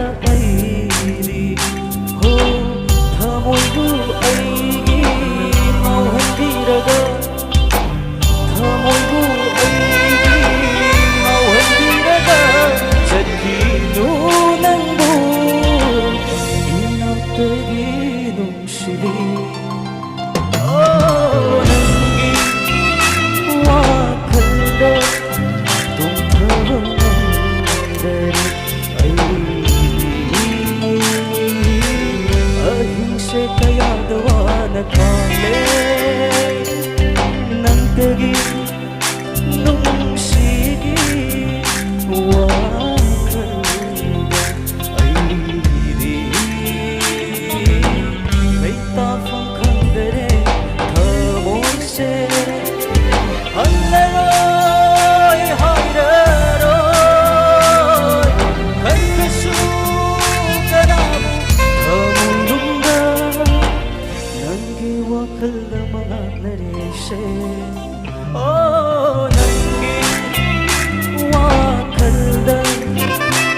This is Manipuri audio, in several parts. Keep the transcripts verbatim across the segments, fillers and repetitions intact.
ꯑꯩꯗꯤ ꯍꯣ ꯊꯃꯣꯏꯕꯨ ꯑꯩꯒꯤ ꯉꯥꯎꯍꯟꯕꯤꯔꯒ ꯊꯃꯣꯏꯕꯨ ꯑꯩꯒꯤ ꯉꯥꯎꯍꯟꯕꯤꯔꯒ ꯆꯠꯈꯤꯅꯨ ꯅꯪꯕꯨ ꯏꯅꯥꯛꯇꯒꯤ ꯅꯨꯡꯁꯤꯕꯤ꯫ ꯑꯣ, ꯅꯪꯒꯤ ꯋꯥꯈꯜꯗ ꯇꯨꯝꯊꯕ ꯉꯝꯗꯔꯦ ꯑꯩꯗꯤ꯫ ꯑꯍꯤꯡꯁꯦ ꯀꯌꯥꯗ ꯋꯥꯅ ꯈꯥꯡꯂꯦ ꯅꯪꯗꯒꯤ ꯅꯨꯡꯁꯤꯒꯤ ꯋꯥꯈꯜꯗ ꯑꯩꯗꯤ ꯂꯩꯇꯥꯐꯝ ꯈꯪꯗꯔꯦ ꯊꯃꯣꯏꯁꯦ꯫ ꯍꯜꯂꯔꯣꯏ ꯍꯥꯏꯔꯔꯣꯏ ꯈꯟꯕꯁꯨ ꯀꯅꯥꯕꯨ ꯊꯃꯣꯏꯅꯨꯡꯗ ꯅꯪꯒꯤ ꯋꯥꯈꯜꯗ ꯃꯉꯥꯜꯅꯔꯤꯁꯦ꯫ ꯑꯣ, ꯅꯪꯒꯤ ꯋꯥꯈꯜꯗ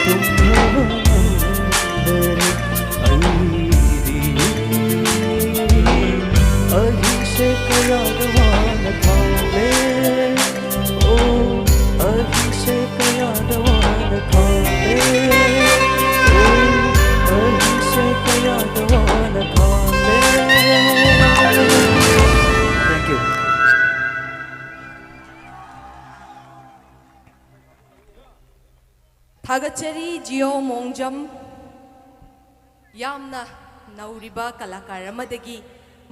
ꯇꯨꯝꯊꯕ ꯉꯝꯗꯔꯦ ꯑꯩꯗꯤ꯫ ꯑꯍꯤꯡꯁꯦ ꯀꯌꯥꯗ ꯋꯥꯅ ꯈꯥꯡꯂꯦ꯫ ꯑꯣ, ꯑꯍꯤꯡꯁꯦ ꯀꯌꯥꯗ ꯋꯥꯅ ꯈꯥꯡꯂꯦ꯫ ꯑꯣ, ꯑꯍꯤꯡꯁꯦ ꯀꯌꯥꯗ ꯋꯥꯅ ꯈꯥꯡꯂꯦ꯫ Thank you. ꯊꯥꯒꯠꯆꯔꯤ ꯖꯤꯑꯣ ꯃꯣꯡꯖꯝ꯫ ꯌꯥꯝꯅ ꯅꯧꯔꯤꯕ ꯀꯂꯥꯀꯥꯔ ꯑꯃꯗꯒꯤ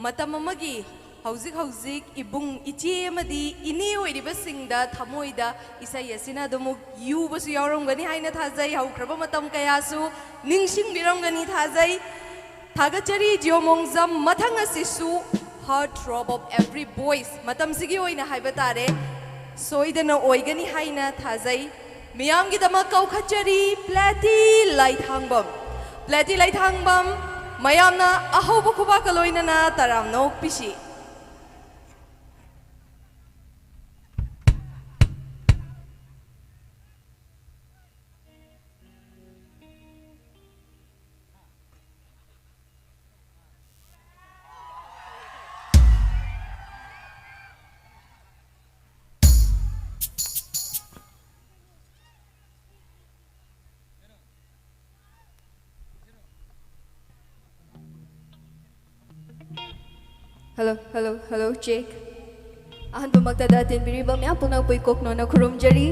ꯃꯇꯝ ꯑꯃꯒꯤ ꯍꯧꯖꯤꯛ ꯍꯧꯖꯤꯛ ꯏꯕꯨꯡ ꯏꯆꯦ ꯑꯃꯗꯤ ꯏꯅꯦ ꯑꯣꯏꯔꯤꯕꯁꯤꯡꯗ ꯊꯃꯣꯏꯗ ꯏꯁꯩ ꯑꯁꯤꯅ ꯑꯗꯨꯃꯛ ꯌꯨꯕꯁꯨ ꯌꯥꯎꯔꯝꯒꯅꯤ ꯍꯥꯏꯅ ꯊꯥꯖꯩ꯫ ꯍꯧꯈ꯭ꯔꯕ ꯃꯇꯝ ꯀꯌꯥꯁꯨ ꯅꯤꯡꯁꯤꯡꯕꯤꯔꯝꯒꯅꯤ ꯊꯥꯖꯩ꯫ ꯊꯥꯒꯠꯆꯔꯤ ꯖꯤꯑꯣ ꯃꯣꯡꯖꯝ꯫ ꯃꯊꯪ ꯑꯁꯤꯁꯨ Heart Throb of Every Voice ꯃꯇꯝꯁꯤꯒꯤ ꯑꯣꯏꯅ ꯍꯥꯏꯕ ꯇꯥꯔꯦ, ꯁꯣꯏꯗꯅ ꯑꯣꯏꯒꯅꯤ ꯍꯥꯏꯅ ꯊꯥꯖꯩ꯫ ꯃꯤꯌꯥꯝꯒꯤꯗꯃꯛ ꯀꯧꯈꯠꯆꯔꯤ ꯄ꯭ꯂꯦꯇꯤ ꯂꯩꯊꯥꯡꯕꯝ꯫ ꯄ꯭ꯂꯦꯇꯤ ꯂꯩꯊꯥꯡꯕꯝ, ꯃꯌꯥꯝꯅ ꯑꯍꯧꯕ ꯈꯨꯕꯥꯛꯀ ꯂꯣꯏꯅꯅ ꯇꯔꯥꯝꯅ ꯑꯣꯛꯄꯤꯁꯤ꯫ Hello, hello, hello, check. ꯑꯍꯥꯟꯕꯃꯛꯇꯗ ꯇꯤꯟꯕꯤꯔꯤꯕ ꯃꯌꯥꯝ ꯄꯨꯝꯅꯃꯛꯄꯨ ꯏꯀꯣꯛ ꯅꯧꯅ ꯈꯨꯔꯨꯝꯖꯔꯤ꯫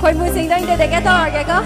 ꯈꯣꯏꯃꯨꯁꯤꯡꯗꯣ introduce ꯇꯧꯔꯒꯦꯀꯣ꯫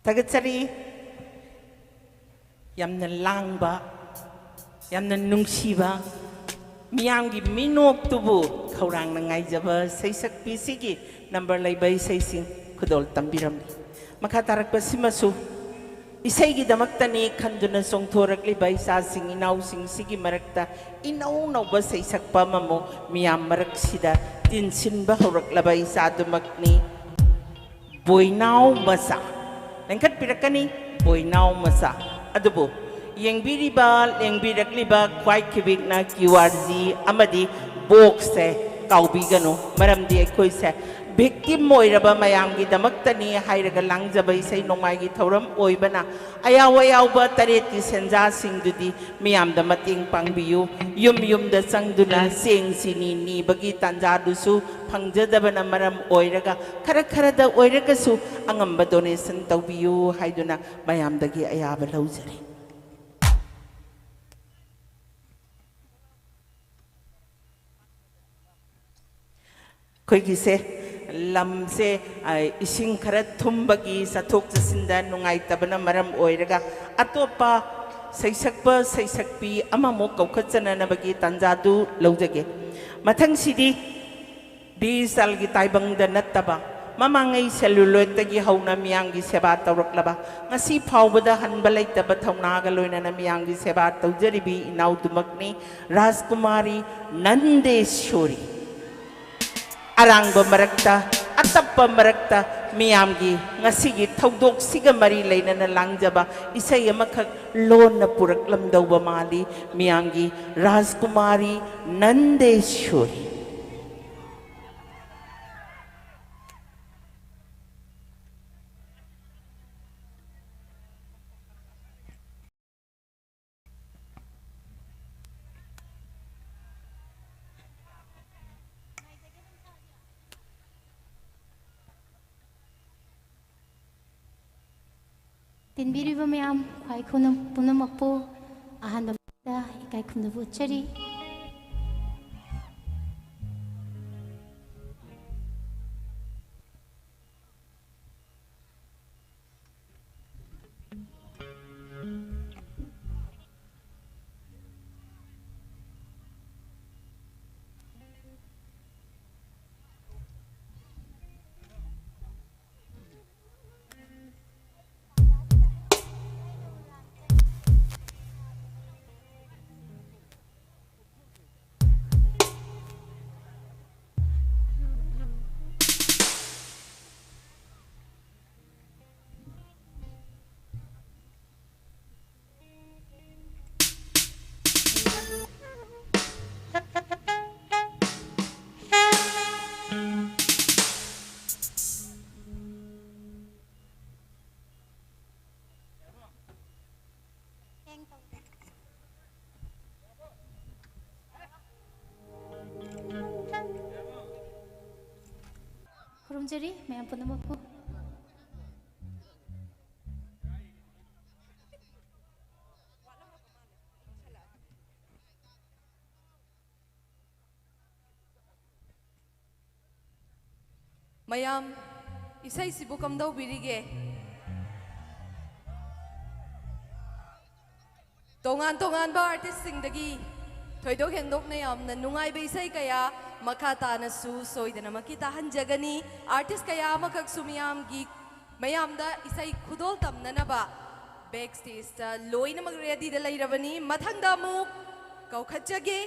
ꯊꯥꯒꯠꯆꯔꯤ꯫ ꯌꯥꯝꯅ ꯂꯥꯡꯕ, ꯌꯥꯝꯅ ꯅꯨꯡꯁꯤꯕ, ꯃꯤꯌꯥꯝꯒꯤ ꯃꯤꯅꯣꯛꯇꯨꯕꯨ ꯈꯧꯔꯥꯡꯅ ꯉꯥꯏꯖꯕ ꯁꯩꯁꯛꯄꯤꯁꯤꯒꯤ ꯅꯝꯕꯔ ꯂꯩꯕ ꯏꯁꯩꯁꯤꯡ ꯈꯨꯗꯣꯜ ꯇꯝꯕꯤꯔꯝꯂꯤ꯫ ꯃꯈꯥ ꯇꯥꯔꯛꯄꯁꯤꯃꯁꯨ ꯏꯁꯩꯒꯤꯗꯃꯛꯇꯅꯤ ꯈꯟꯗꯨꯅ ꯆꯣꯡꯊꯣꯔꯛꯂꯤꯕ ꯏꯆꯥꯁꯤꯡ ꯏꯅꯥꯎꯁꯤꯡꯁꯤꯒꯤ ꯃꯔꯛꯇ ꯏꯅꯧ ꯅꯧꯕ ꯁꯩꯁꯛꯄ ꯑꯃꯃꯨꯛ ꯃꯤꯌꯥꯝ ꯃꯔꯛꯁꯤꯗ ꯇꯤꯟꯁꯤꯟꯕ ꯍꯧꯔꯛꯂꯕ ꯏꯆꯥꯗꯨꯃꯛꯅꯤ꯫ ꯕꯣꯏꯅꯥꯎ ꯃꯆꯥ꯫ ꯂꯦꯡꯈꯠꯄꯤꯔꯛꯀꯅꯤ, ꯕꯣꯏꯅꯥꯎ ꯃꯆꯥ꯫ ꯑꯗꯨꯕꯨ ꯌꯦꯡꯕꯤꯔꯤꯕ, ꯂꯦꯡꯕꯤꯔꯛꯂꯤꯕ ꯈ꯭ꯋꯥꯏ ꯈꯤꯕꯤꯛꯅ ꯀ꯭ꯌꯨ ꯑꯥꯔ ꯖꯤ ꯑꯃꯗꯤ ꯕꯣꯛꯁꯁꯦ ꯀꯥꯎꯕꯤꯒꯅꯨ, ꯃꯔꯝꯗꯤ ꯑꯩꯈꯣꯏꯁꯦ ꯚꯤꯛꯇꯤꯝ ꯑꯣꯏꯔꯕ ꯃꯌꯥꯝꯒꯤꯗꯃꯛꯇꯅꯤ ꯍꯥꯏꯔꯒ ꯂꯥꯡꯖꯕ ꯏꯁꯩ ꯅꯣꯡꯃꯥꯏꯒꯤ ꯊꯧꯔꯝ ꯑꯣꯏꯕꯅ ꯑꯌꯥꯎ ꯑꯌꯥꯎꯕ ꯇꯔꯦꯠꯀꯤ ꯁꯦꯟꯖꯥꯁꯤꯡꯗꯨꯗꯤ ꯃꯤꯌꯥꯝꯗ ꯃꯇꯦꯡ ꯄꯥꯡꯕꯤꯌꯨ꯫ ꯌꯨꯝ ꯌꯨꯝꯗ ꯆꯪꯗꯨꯅ ꯆꯦꯡ ꯆꯤꯅꯤ ꯅꯤꯕꯒꯤ ꯇꯥꯟꯖꯥꯗꯨꯁꯨ ꯐꯪꯖꯗꯕꯅ ꯃꯔꯝ ꯑꯣꯏꯔꯒ ꯈꯔ ꯈꯔꯗ ꯑꯣꯏꯔꯒꯁꯨ ꯑꯉꯝꯕ ꯗꯣꯅꯦꯁꯟ ꯇꯧꯕꯤꯌꯨ ꯍꯥꯏꯗꯨꯅ ꯃꯌꯥꯝꯗꯒꯤ ꯑꯌꯥꯕ ꯂꯧꯖꯔꯤ꯫ ꯑꯩꯈꯣꯏꯒꯤꯁꯦ ꯂꯝꯁꯦ, ꯑ, ꯏꯁꯤꯡ ꯈꯔ ꯊꯨꯝꯕꯒꯤ ꯆꯠꯊꯣꯛ ꯆꯠꯁꯤꯟꯗ ꯅꯨꯡꯉꯥꯏꯇꯕꯅ ꯃꯔꯝ ꯑꯣꯏꯔꯒ ꯑꯇꯣꯞꯄ ꯁꯩꯁꯛꯄ ꯁꯩꯁꯛꯄꯤ ꯑꯃꯃꯨꯛ ꯀꯧꯈꯠꯆꯅꯅꯕꯒꯤ ꯇꯥꯟꯖꯥꯗꯨ ꯂꯧꯖꯒꯦ꯫ ꯃꯊꯪꯁꯤꯗꯤ ꯕꯤ ꯏꯆꯥꯜꯒꯤ ꯇꯥꯏꯕꯪꯗ ꯅꯠꯇꯕ ꯃꯃꯥꯡꯉꯩ ꯁꯦꯂꯨꯂꯣꯏꯗꯇꯒꯤ ꯍꯧꯅ ꯃꯤꯌꯥꯝꯒꯤ ꯁꯦꯕꯥ ꯇꯧꯔꯛꯂꯕ, ꯉꯁꯤ ꯐꯥꯎꯕꯗ ꯍꯟꯕ ꯂꯩꯇꯕ ꯊꯧꯅꯥꯒ ꯂꯣꯏꯅꯅ ꯃꯤꯌꯥꯝꯒꯤ ꯁꯦꯕꯥ ꯇꯧꯖꯔꯤꯕꯤ ꯏꯅꯥꯎꯗꯨꯃꯛꯅꯤ, ꯔꯥꯖꯀꯨꯃꯥꯔꯤ ꯅꯟꯗꯦꯁꯣꯔꯤ꯫ ꯑꯔꯥꯡꯕ ꯃꯔꯛꯇ, ꯑꯇꯞꯄ ꯃꯔꯛꯇ ꯃꯤꯌꯥꯝꯒꯤ ꯉꯁꯤꯒꯤ ꯊꯧꯗꯣꯛꯁꯤꯒ ꯃꯔꯤ ꯂꯩꯅꯅ ꯂꯥꯡꯖꯕ ꯏꯁꯩ ꯑꯃꯈꯛ ꯂꯣꯟꯅ ꯄꯨꯔꯛꯂꯝꯗꯧꯕ ꯃꯥꯜꯂꯤ꯫ ꯃꯤꯌꯥꯝꯒꯤ ꯔꯥꯖꯀꯨꯃꯥꯔꯤ ꯅꯟꯗꯦꯁꯣꯔꯤ꯫ ꯇꯤꯟꯕꯤꯔꯤꯕ ꯃꯌꯥꯝ, ꯈ꯭ꯋꯥꯏ ꯈꯨꯅ-, ꯄꯨꯝꯅꯃꯛꯄꯨ ꯑꯍꯥꯟꯕꯗ ꯏꯀꯥꯏ ꯈꯨꯝꯅꯕ ꯎꯠꯆꯔꯤ꯫ ꯈꯨꯔꯨꯝꯖꯔꯤ ꯃꯌꯥꯝ ꯄꯨꯝꯅꯃꯛꯄꯨ꯫ ꯃꯌꯥꯝ, ꯏꯁꯩꯁꯤꯕꯨ ꯀꯝꯗꯧꯕꯤꯔꯤꯒꯦ? ꯇꯣꯉꯥꯟ ꯇꯣꯉꯥꯟꯕ ꯑꯥꯔꯇꯤꯁꯁꯤꯡꯗꯒꯤ ꯊꯣꯏꯗꯣꯛ ꯍꯦꯟꯗꯣꯛꯅ ꯌꯥꯝꯅ ꯅꯨꯡꯉꯥꯏꯕ ꯏꯁꯩ ꯀꯌꯥ ꯃꯈꯥ ꯇꯥꯅꯁꯨ ꯁꯣꯏꯗꯅꯃꯛꯀꯤ ꯇꯥꯍꯟꯖꯒꯅꯤ꯫ ꯑꯥꯔꯇꯤꯁ ꯀꯌꯥ ꯑꯃꯈꯛꯁꯨ ꯃꯤꯌꯥꯝꯒꯤ, ꯃꯌꯥꯝꯗ ꯏꯁꯩ ꯈꯨꯗꯣꯜ ꯇꯝꯅꯅꯕ ꯕꯦꯛ ꯁ꯭ꯇꯦꯖꯇ ꯂꯣꯏꯅꯃꯛ ꯔꯦꯗꯤꯗ ꯂꯩꯔꯕꯅꯤ꯫ ꯃꯊꯪꯗ ꯑꯃꯨꯛ ꯀꯧꯈꯠꯆꯒꯦ꯫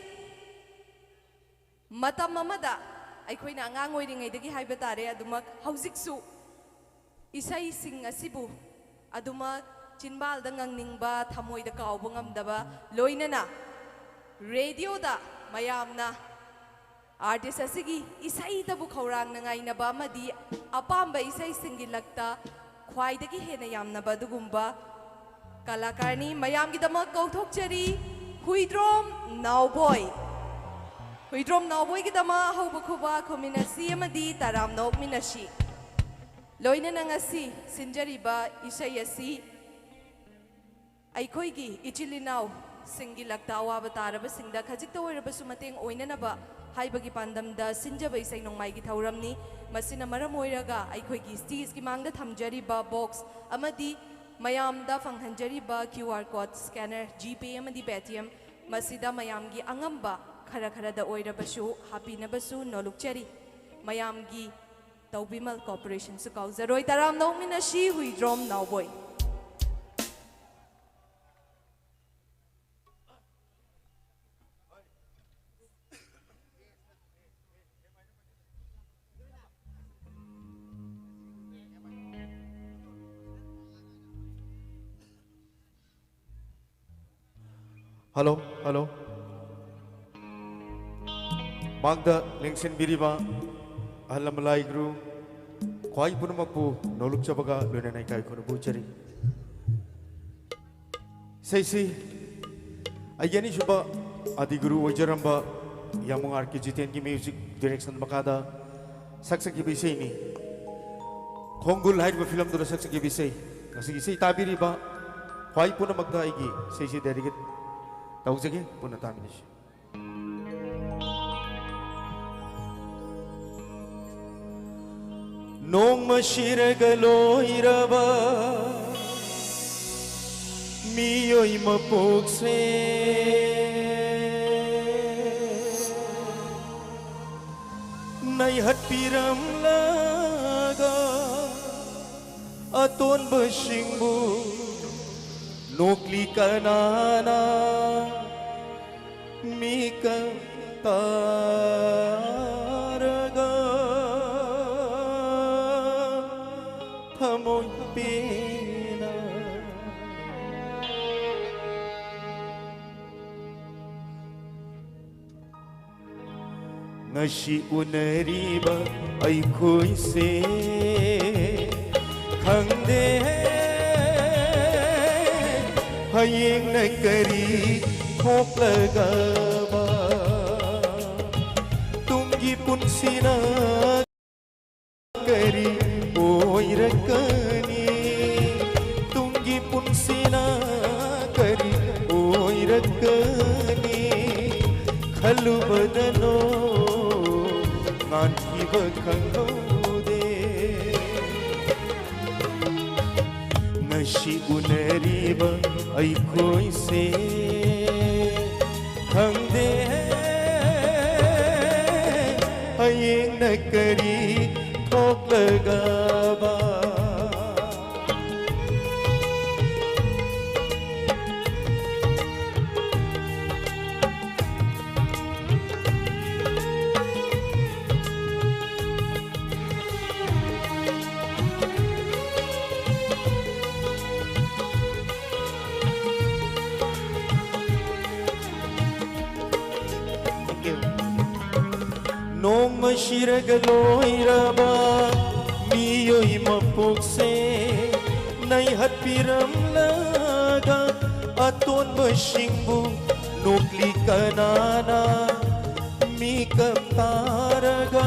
ꯃꯇꯝ ꯑꯃꯗ ꯑꯩꯈꯣꯏꯅ ꯑꯉꯥꯡ ꯑꯣꯏꯔꯤꯉꯩꯗꯒꯤ ꯍꯥꯏꯕ ꯇꯥꯔꯦ, ꯑꯗꯨꯃꯛ ꯍꯧꯖꯤꯛꯁꯨ ꯏꯁꯩꯁꯤꯡ ꯑꯁꯤꯕꯨ ꯑꯗꯨꯃꯛ ꯆꯤꯟꯕꯥꯜꯗ ꯉꯪꯅꯤꯡꯕ, ꯊꯃꯣꯏꯗ ꯀꯥꯎꯕ ꯉꯝꯗꯕ, ꯂꯣꯏꯅꯅ ꯔꯦꯗꯤꯑꯣꯗ ꯃꯌꯥꯝꯅ ꯑꯥꯔꯇꯤꯁ ꯑꯁꯤꯒꯤ ꯏꯁꯩꯗꯕꯨ ꯈꯧꯔꯥꯡꯅ ꯉꯥꯏꯅꯕ ꯑꯃꯗꯤ ꯑꯄꯥꯝꯕ ꯏꯁꯩꯁꯤꯡꯒꯤ ꯂꯛꯇ ꯈ꯭ꯋꯥꯏꯗꯒꯤ ꯍꯦꯟꯅ ꯌꯥꯝꯅꯕ ꯑꯗꯨꯒꯨꯝꯕ ꯀꯂꯥꯀꯥꯔꯅꯤ꯫ ꯃꯌꯥꯝꯒꯤꯗꯃꯛ ꯀꯧꯊꯣꯛꯆꯔꯤ ꯍꯨꯏꯗ꯭ꯔꯣꯝ ꯅꯥꯎꯕꯣꯏ꯫ ꯍꯨꯏꯗ꯭ꯔꯣꯝ ꯅꯥꯎꯕꯣꯏꯒꯤꯗꯃꯛ ꯑꯍꯧꯕ ꯈꯨꯕꯥꯛ ꯈꯨꯃꯤꯟꯅꯁꯤ ꯑꯃꯗꯤ ꯇꯔꯥꯝꯅ ꯑꯣꯛꯃꯤꯟꯅꯁꯤ꯫ ꯂꯣꯏꯅꯅ ꯉꯁꯤ ꯁꯤꯟꯖꯔꯤꯕ ꯏꯁꯩ ꯑꯁꯤ ꯑꯩꯈꯣꯏꯒꯤ ꯏꯆꯤꯜ ꯏꯅꯥꯎꯁꯤꯡꯒꯤ ꯂꯛꯇ ꯑꯋꯥꯕ ꯇꯥꯔꯕꯁꯤꯡꯗ ꯈꯖꯤꯛꯇ ꯑꯣꯏꯔꯕꯁꯨ ꯃꯇꯦꯡ ꯑꯣꯏꯅꯅꯕ ꯍꯥꯏꯕꯒꯤ ꯄꯥꯟꯗꯝꯗ ꯁꯤꯟꯖꯕ ꯏꯁꯩ ꯅꯣꯡꯃꯥꯏꯒꯤ ꯊꯧꯔꯝꯅꯤ꯫ ꯃꯁꯤꯅ ꯃꯔꯝ ꯑꯣꯏꯔꯒ ꯑꯩꯈꯣꯏꯒꯤ ꯁ꯭ꯇꯦꯖꯀꯤ ꯃꯥꯡꯗ ꯊꯝꯖꯔꯤꯕ ꯕꯣꯛꯁ ꯑꯃꯗꯤ ꯃꯌꯥꯝꯗ ꯐꯪꯍꯟꯖꯔꯤꯕ QR code scanner, GPay ꯑꯃꯗꯤ Paytm, ꯃꯁꯤꯗ ꯃꯌꯥꯝꯒꯤ ꯑꯉꯝꯕ ꯈꯔ ꯈꯔꯗ ꯑꯣꯏꯔꯕꯁꯨ ꯍꯥꯞꯄꯤꯅꯕꯁꯨ ꯅꯣꯂꯨꯛꯆꯔꯤ꯫ ꯃꯌꯥꯝꯒꯤ ꯇꯧꯕꯤꯃꯜ ꯀꯣꯑꯣꯄꯔꯦꯁꯟꯁꯨ ꯀꯥꯎꯖꯔꯣꯏ꯫ ꯇꯔꯥꯝꯅ ꯑꯣꯛꯃꯤꯟꯅꯁꯤ ꯍꯨꯏꯗ꯭ꯔꯣꯝ ꯅꯥꯎꯕꯣꯏ꯫ Hello, hello. ꯃꯥꯡꯗ ꯂꯦꯡꯁꯤꯟꯕꯤꯔꯤꯕ ꯑꯍꯜ ꯂꯃꯟ ꯂꯥꯏ ꯒꯨꯔꯨ ꯈ꯭ꯋꯥꯏ ꯄꯨꯝꯅꯃꯛꯄꯨ ꯅꯣꯂꯨꯛꯆꯕꯒ ꯂꯣꯏꯅꯅ ꯏꯀꯥꯏ ꯈꯨꯝꯅꯕ ꯎꯠꯆꯔꯤ꯫ ꯏꯁꯩꯁꯤ ꯑꯩꯒꯤ ꯑꯅꯤꯁꯨꯕ ꯑꯗꯤ ꯒꯨꯔꯨ ꯑꯣꯏꯖꯔꯝꯕ ꯌꯥꯃꯨꯡ ꯑꯥꯔ ꯀꯦ ꯖꯤꯇꯦꯟꯒꯤ ꯃ꯭ꯌꯨꯖꯤꯛ ꯗꯤꯔꯦꯛꯁꯟ ꯃꯈꯥꯗ ꯁꯛꯆꯈꯤꯕ ꯏꯁꯩꯅꯤ꯫ ꯈꯣꯡꯒꯨꯜ ꯍꯥꯏꯔꯤꯕ ꯐꯤꯂꯝꯗꯨꯗ ꯁꯛꯆꯈꯤꯕ ꯏꯁꯩ꯫ ꯉꯁꯤꯒꯤ ꯏꯁꯩ ꯇꯥꯕꯤꯔꯤꯕ ꯈ꯭ꯋꯥꯏ ꯄꯨꯝꯅꯃꯛꯇ ꯑꯩꯒꯤ ꯏꯁꯩꯁꯤ dedicate ꯇꯧꯖꯒꯦ꯫ ꯄꯨꯟꯅ ꯇꯥꯃꯤꯟꯅꯁꯤ꯫ ꯅꯣꯡꯃ ꯁꯤꯔꯒ ꯂꯣꯏꯔꯕ ꯃꯤꯑꯣꯏ ꯃꯄꯣꯛꯁꯦ ꯅꯩꯍꯠꯄꯤꯔꯝꯂꯒ ꯑꯇꯣꯟꯕꯁꯤꯡꯕꯨ ꯅꯣꯛꯂꯤ ꯀꯅꯥꯅ? ꯃꯤꯀꯞ ꯇꯥꯔꯒ ꯊꯃꯣꯏ ꯄꯦꯟꯅ ꯉꯁꯤ ꯎꯅꯔꯤꯕ ꯑꯩꯈꯣꯏꯁꯦ ꯈꯪꯗꯦ ꯍꯌꯦꯡꯅ ꯀꯔꯤ ꯊꯣꯛꯂꯒꯕ ꯇꯨꯡꯒꯤ ꯄꯨꯟꯁꯤꯅ ꯀꯔꯤ ꯑꯣꯏꯔꯛꯀꯅꯤ? ꯇꯨꯡꯒꯤ ꯄꯨꯟꯁꯤꯅ ꯀꯔꯤ ꯑꯣꯏꯔꯛꯀꯅꯤ? ꯈꯜꯂꯨꯕꯗꯅꯣ ꯉꯥꯟꯈꯤꯕ ꯈꯪꯍꯧꯗꯦ꯫ ꯉꯁꯤ ꯎꯅꯔꯤꯕ ꯑꯩꯈꯣꯏꯁꯦ ꯈꯪꯗꯦ ꯍꯌꯦꯡꯅ ꯀꯔꯤ ꯊꯣꯛꯂꯒꯕ꯫ Thank you. ꯅꯣꯡꯃ ꯁꯤꯔꯒ ꯂꯣꯏꯔꯕ ꯃꯤꯑꯣꯏ ꯃꯄꯣꯛꯁꯦ ꯅꯩꯍꯠꯄꯤꯔꯝꯂꯒ ꯑꯇꯣꯟꯕꯁꯤꯡꯕꯨ ꯅꯣꯛꯂꯤ ꯀꯅꯥꯅ? ꯃꯤꯀꯞ ꯇꯥꯔꯒ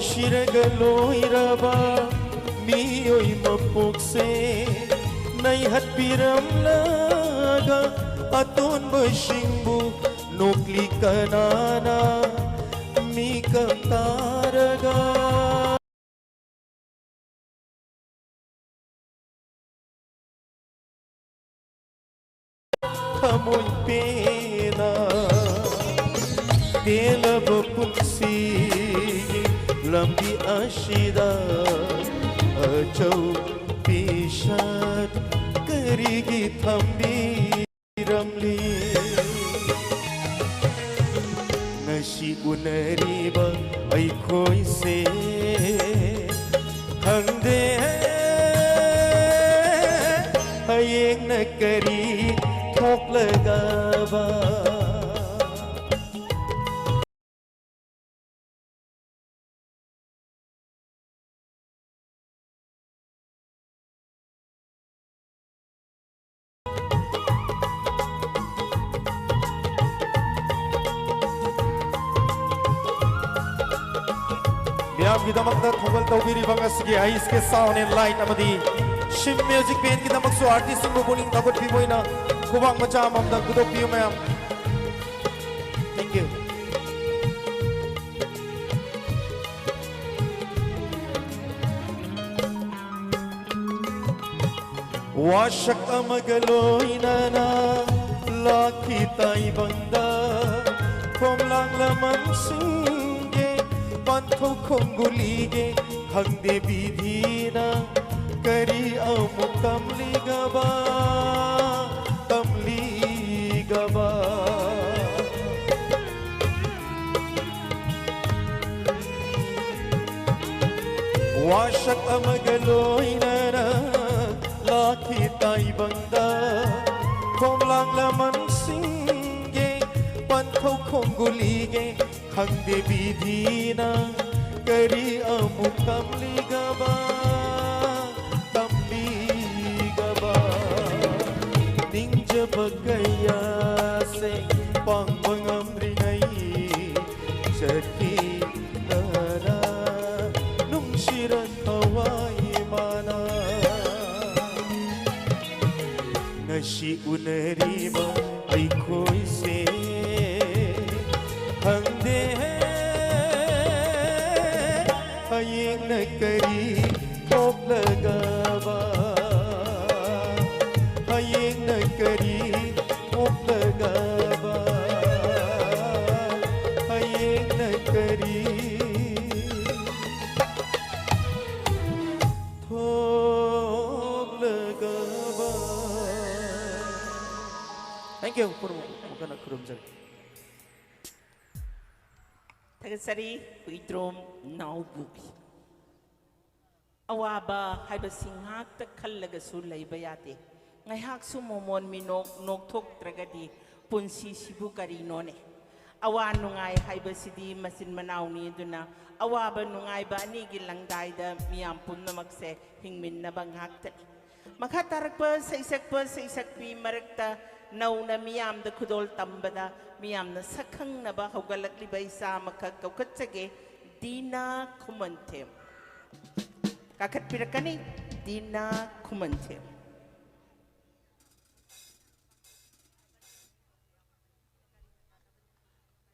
ꯁꯤꯔꯒ ꯂꯣꯏꯔꯕ ꯃꯤꯑꯣꯏ ꯃꯄꯣꯛꯁꯦ ꯅꯩꯍꯠꯄꯤꯔꯝꯂꯒ ꯑꯇꯣꯟꯕꯁꯤꯡꯕꯨ ꯅꯣꯛꯂꯤ ꯀꯅꯥꯅ ꯃꯤꯀꯞ ꯇꯥꯔꯒ ꯊꯃꯣꯏ ꯄꯦꯟꯅ ꯇꯦꯜꯂꯕ ꯄꯨꯟꯁꯤꯒꯤ ꯂꯝꯕꯤ ꯑꯁꯤꯗ ꯑꯆꯧ ꯄꯤꯁꯥꯠ ꯀꯔꯤꯒꯤ ꯊꯝꯕꯤꯔꯝꯂꯤ? ꯉꯁꯤ ꯎꯅꯔꯤꯕ ꯑꯩꯈꯣꯏꯁꯦ ꯈꯪꯗꯦ ꯍꯌꯦꯡꯅ ꯀꯔꯤ ꯊꯣꯛꯂꯒꯕ꯫ ꯃꯤꯌꯥꯝꯒꯤꯗꯃꯛꯇ ꯊꯧꯒꯜ ꯇꯧꯕꯤꯔꯤꯕ ꯉꯁꯤꯒꯤ ꯑꯩꯁ ꯀꯦ Sound and Light ꯑꯃꯗꯤ ꯁꯤꯝ Music Bandꯒꯤꯗꯃꯛꯁꯨ artistꯁꯤꯡꯕꯨ ꯄꯨꯛꯅꯤꯡ ꯊꯧꯒꯠꯄꯤꯕ ꯑꯣꯏꯅ ꯈꯨꯕꯥꯛ ꯃꯆꯥ ꯑꯃꯃꯝꯗ ꯈꯨꯗꯣꯛꯄꯤꯌꯨ ꯃꯌꯥꯝ꯫ Thank you. ꯋꯥꯁꯛ ꯑꯃꯒ ꯂꯣꯏꯅꯅ ꯂꯥꯛꯈꯤ ꯇꯥꯏꯕꯪꯗ ꯈꯣꯝꯂꯥꯡ ꯂꯃꯟꯁꯤꯡꯒꯤ ꯄꯟꯊꯧ ꯈꯣꯡꯒꯨꯂꯤꯒꯤ ꯈꯪꯗꯦ ꯕꯤꯙꯤꯅ ꯀꯔꯤ ꯑꯃꯨꯛ ꯇꯝꯂꯤꯒꯕ, ꯇꯝꯂꯤꯒꯕ꯫ ꯋꯥꯁꯛ ꯑꯃꯒ ꯂꯣꯏꯅꯅ ꯂꯥꯛꯈꯤ ꯇꯥꯏꯕꯪꯗ ꯈꯣꯝꯂꯥꯡ ꯂꯃꯟꯁꯤꯡꯒꯤ ꯄꯟꯊꯧ ꯈꯣꯡꯒꯨꯂꯤꯒꯤ ꯈꯪꯗꯦ ꯕꯤꯙꯤꯅ ꯀꯔꯤ ꯑꯃꯨꯛ ꯇꯝꯂꯤꯒꯕ, ꯇꯝꯂꯤꯒꯕ꯫ ꯅꯤꯡꯖꯕ ꯀꯌꯥꯁꯦ ꯄꯥꯡꯕ ꯉꯝꯗ꯭ꯔꯤꯉꯩ ꯆꯠꯈꯤ ꯅꯔꯥ꯫ ꯎꯅꯔꯤꯕ ꯑꯩꯈꯣꯏꯁꯦ ꯈꯪꯗꯦ ꯍꯌꯦꯡꯅ ꯀꯔꯤ ꯊꯣꯛꯂꯒꯕ, ꯍꯌꯦꯡꯅ ꯀꯔꯤ ꯊꯣꯛꯂꯒꯕ, ꯍꯌꯦꯡꯅ ꯀꯔꯤ ꯊꯣꯛꯂꯒꯕ꯫ Thank you꯫ ꯄꯨꯝꯅꯃꯛꯄꯨ ꯑꯃꯨꯛ ꯍꯟꯅ ꯈꯨꯔꯨꯝꯖꯔꯤ꯫ ꯊꯥꯒꯠꯆꯔꯤ꯫ ꯍꯨꯏꯗ꯭ꯔꯣꯝ ꯅꯥꯎꯕꯨ꯫ ꯑꯋꯥꯕ ꯍꯥꯏꯕꯁꯤ ꯉꯥꯏꯍꯥꯛꯇ ꯈꯜꯂꯒꯁꯨ ꯂꯩꯕ ꯌꯥꯗꯦ꯫ ꯉꯥꯏꯍꯥꯛꯁꯨ ꯃꯣꯃꯣꯟ ꯃꯤꯅꯣꯛ ꯅꯣꯛꯊꯣꯛꯇ꯭ꯔꯒꯗꯤ ꯄꯨꯟꯁꯤꯁꯤꯕꯨ ꯀꯔꯤꯅꯣꯅꯦ? ꯑꯋꯥ ꯅꯨꯡꯉꯥꯏ ꯍꯥꯏꯕꯁꯤꯗꯤ ꯃꯆꯤꯟ ꯃꯅꯥꯎꯅꯤ꯫ ꯑꯗꯨꯅ ꯑꯋꯥꯕ ꯅꯨꯡꯉꯥꯏꯕ ꯑꯅꯤꯒꯤ ꯂꯪꯗꯥꯏꯗ ꯃꯤꯌꯥꯝ ꯄꯨꯝꯅꯃꯛꯁꯦ ꯍꯤꯡꯃꯤꯟꯅꯕ ꯉꯥꯛꯇꯅꯤ꯫ ꯃꯈꯥ ꯇꯥꯔꯛꯄ ꯁꯩꯁꯛꯄ ꯁꯩꯁꯛꯄꯤ ꯃꯔꯛꯇ ꯅꯧꯅ ꯃꯤꯌꯥꯝꯗ ꯈꯨꯗꯣꯜ ꯇꯝꯕꯗ ꯃꯤꯌꯥꯝꯅ ꯁꯛꯈꯪꯅꯕ ꯍꯧꯒꯠꯂꯛꯂꯤꯕ ꯏꯆꯥ ꯑꯃꯈꯛ ꯀꯧꯈꯠꯆꯒꯦ, ꯗꯤꯅꯥ ꯈꯨꯃꯟꯊꯦꯝ꯫ ꯀꯥꯈꯠꯄꯤꯔꯛꯀꯅꯤ, ꯗꯤꯅꯥ ꯈꯨꯃꯟꯊꯦꯝ꯫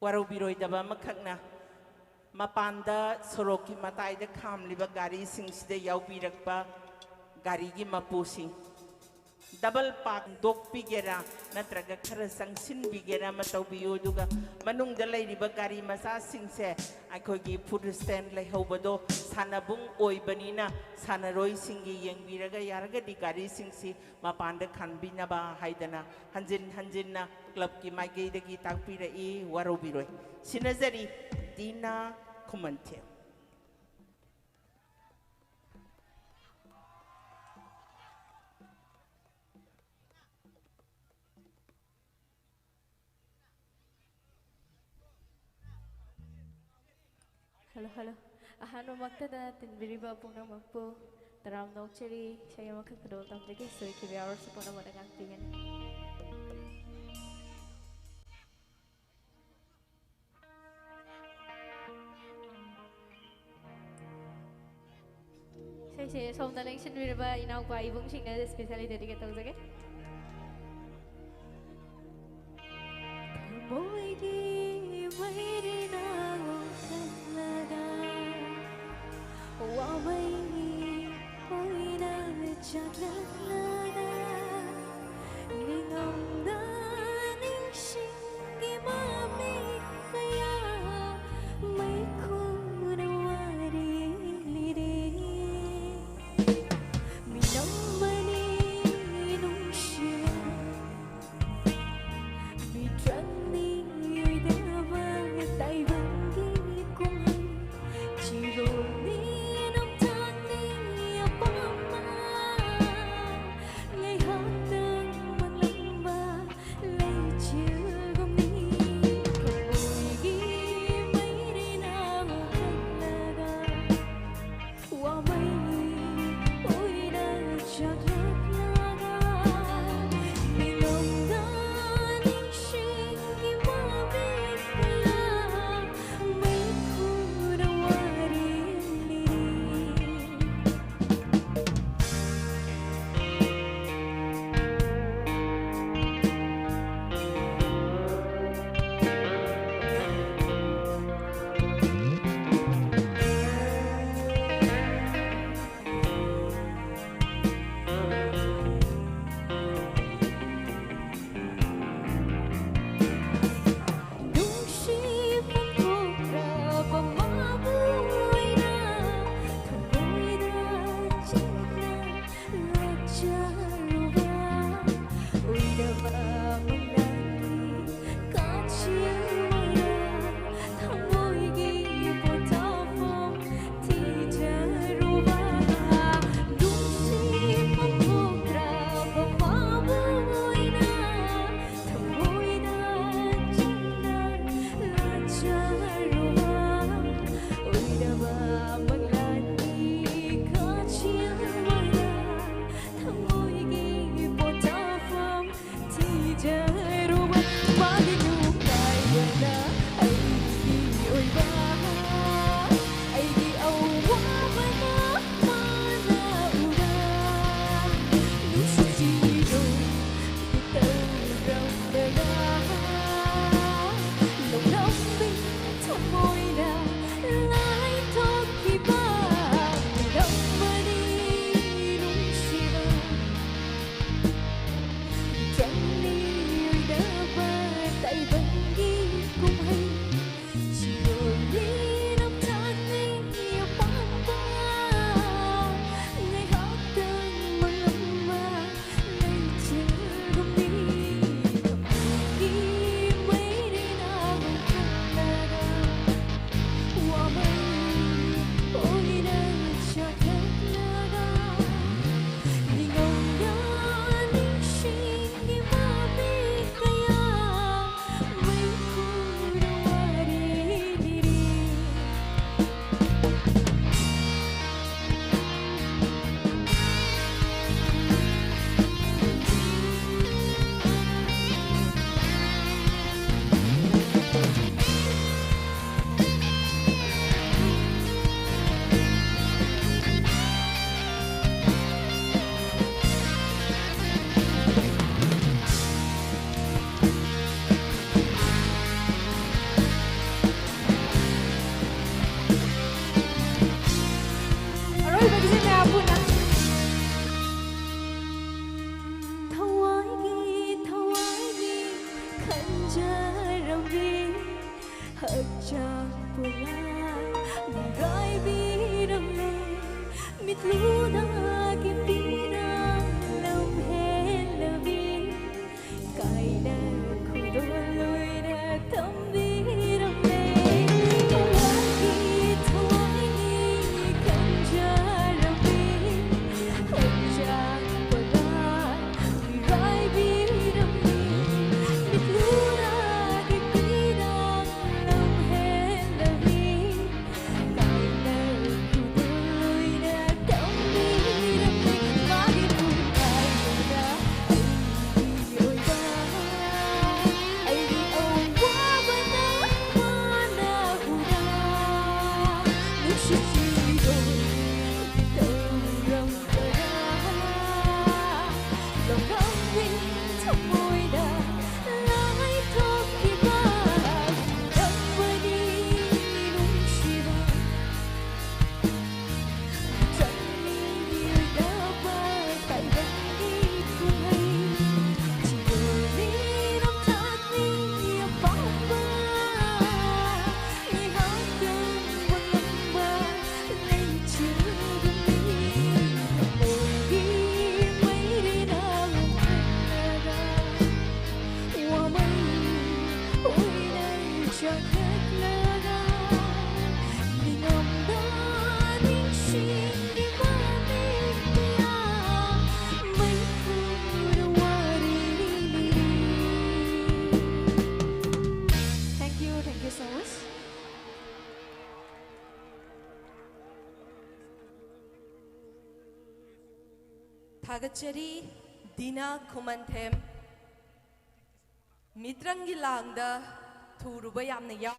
ꯋꯥꯔꯧꯕꯤꯔꯣꯏꯗꯕ ꯑꯃꯈꯛꯅ, ꯃꯄꯥꯟꯗ ꯁꯣꯔꯣꯛꯀꯤ ꯃꯇꯥꯏꯗ ꯈꯥꯝꯂꯤꯕ ꯒꯥꯔꯤꯁꯤꯡꯁꯤꯗ ꯌꯥꯎꯕꯤꯔꯛꯄ ꯒꯥꯔꯤꯒꯤ ꯃꯄꯨꯁꯤꯡ, ꯗꯕꯜ ꯄꯥꯛ ꯍꯨꯟꯗꯣꯛꯄꯤꯒꯦꯔꯥ ꯅꯠꯇ꯭ꯔꯒ ꯈꯔ ꯆꯪꯁꯤꯟꯕꯤꯒꯦꯔꯥ ꯑꯃ ꯇꯧꯕꯤꯌꯨ꯫ ꯑꯗꯨꯒ ꯃꯅꯨꯡꯗ ꯂꯩꯔꯤꯕ ꯒꯥꯔꯤ ꯃꯆꯥꯁꯤꯡꯁꯦ ꯑꯩꯈꯣꯏꯒꯤ ꯐꯨꯗ ꯁ꯭ꯇꯦꯟ ꯂꯩꯍꯧꯕꯗꯣ ꯁꯥꯟꯅꯕꯨꯡ ꯑꯣꯏꯕꯅꯤꯅ ꯁꯥꯟꯅꯔꯣꯏꯁꯤꯡꯒꯤ ꯌꯦꯡꯕꯤꯔꯒ ꯌꯥꯔꯒꯗꯤ ꯒꯥꯔꯤꯁꯤꯡꯁꯤ ꯃꯄꯥꯟꯗ ꯈꯟꯕꯤꯅꯕ ꯍꯥꯏꯗꯅ ꯍꯟꯖꯤꯟ ꯍꯟꯖꯤꯟꯅ ꯀ꯭ꯂꯕꯀꯤ ꯃꯥꯏꯀꯩꯗꯒꯤ ꯇꯥꯛꯄꯤꯔꯛꯏ꯫ ꯋꯥꯔꯧꯕꯤꯔꯣꯏ꯫ ꯁꯤꯟꯅꯖꯔꯤ, ꯗꯤꯅꯥ ꯈꯨꯃꯟꯊꯦꯝ꯫ Hello, hello. ꯑꯍꯥꯟꯕꯃꯛꯇꯗ ꯇꯤꯟꯕꯤꯔꯤꯕ ꯄꯨꯝꯅꯃꯛꯄꯨ ꯇꯔꯥꯝꯅ ꯑꯣꯛꯆꯔꯤ꯫ ꯏꯁꯩ ꯑꯃꯈꯛ ꯈꯨꯗꯣꯜ ꯇꯝꯖꯒꯦ꯫ ꯁꯣꯏꯈꯤꯕ ꯌꯥꯎꯔꯁꯨ ꯄꯨꯝꯅꯃꯛꯅ ꯉꯥꯛꯄꯤꯒꯅꯤ꯫ ꯏꯁꯩꯁꯦ ꯁꯣꯝꯗ ꯂꯦꯡꯁꯤꯟꯕꯤꯔꯕ ꯏꯅꯥꯎꯄꯥ ꯏꯕꯨꯡꯁꯤꯡꯅ specially dedicate ꯇꯧꯖꯒꯦ꯫ ꯂꯨꯅꯥꯒꯤ ꯄꯤꯔꯥꯡ ꯂꯝꯍꯦꯜꯂꯕꯤ ꯀꯥꯏꯅ ꯈꯨꯗꯣꯜ ꯑꯣꯏꯅ ꯊꯝꯕꯤꯔꯝꯃꯦ꯫ ꯊꯋꯥꯏꯒꯤ ꯊꯋꯥꯏꯅꯤ ꯈꯟꯖꯔꯝꯃꯤ ꯈꯣꯡꯖꯥꯡ ꯕꯣꯔꯥ ꯃꯤꯔꯥꯏꯕꯤꯔꯝꯃꯤ꯫ ꯃꯤꯠꯂꯨꯅꯥꯒꯤ ꯄꯤꯔꯥꯡ ꯂꯝꯍꯦꯜꯂꯕꯤ ꯊꯃꯣꯏꯗ ꯂꯥꯏꯊꯣꯛꯈꯤꯕ ꯅꯪꯕꯨꯅꯤ ꯅꯨꯡꯁꯤꯕ꯫ ꯆꯠꯅꯤꯡꯂꯕ ꯇꯥꯏꯕꯪꯒꯤ ꯀꯨꯝꯍꯩ꯫ ꯆꯤꯡꯗꯣꯜꯒꯤ ꯂꯝꯆꯠꯅꯤ ꯑꯄꯥꯝꯕ꯫ ꯉꯥꯏꯍꯥꯛꯇꯪ ꯃꯪꯂꯝꯕ ꯂꯩꯆꯤꯜꯒꯨꯝꯅꯤ꯫ ꯊꯃꯣꯏꯒꯤ ꯃꯩꯔꯤꯅ ꯂꯨꯝꯍꯜꯂꯒ ꯋꯥꯃꯩ ꯑꯣꯏꯅ ꯆꯥꯛꯈꯠꯂꯒ ꯅꯤꯡꯉꯝꯗ ꯅꯤꯡꯁꯤꯡꯒꯤ ꯃꯃꯤꯡ ꯀꯌꯥ ꯃꯩꯈꯨꯅ ꯋꯥꯔꯤ ꯂꯤꯔꯤ꯫ Thank you, thank you so much. ꯊꯥꯒꯠꯆꯔꯤ, ꯗꯤꯅꯥ ꯈꯨꯃꯟꯊꯦꯝ꯫ ꯃꯤꯇ꯭ꯔꯪꯒꯤ ꯂꯥꯡꯗ ꯊꯨꯔꯨꯕ ꯌꯥꯝꯅ ꯌꯥꯎ꯫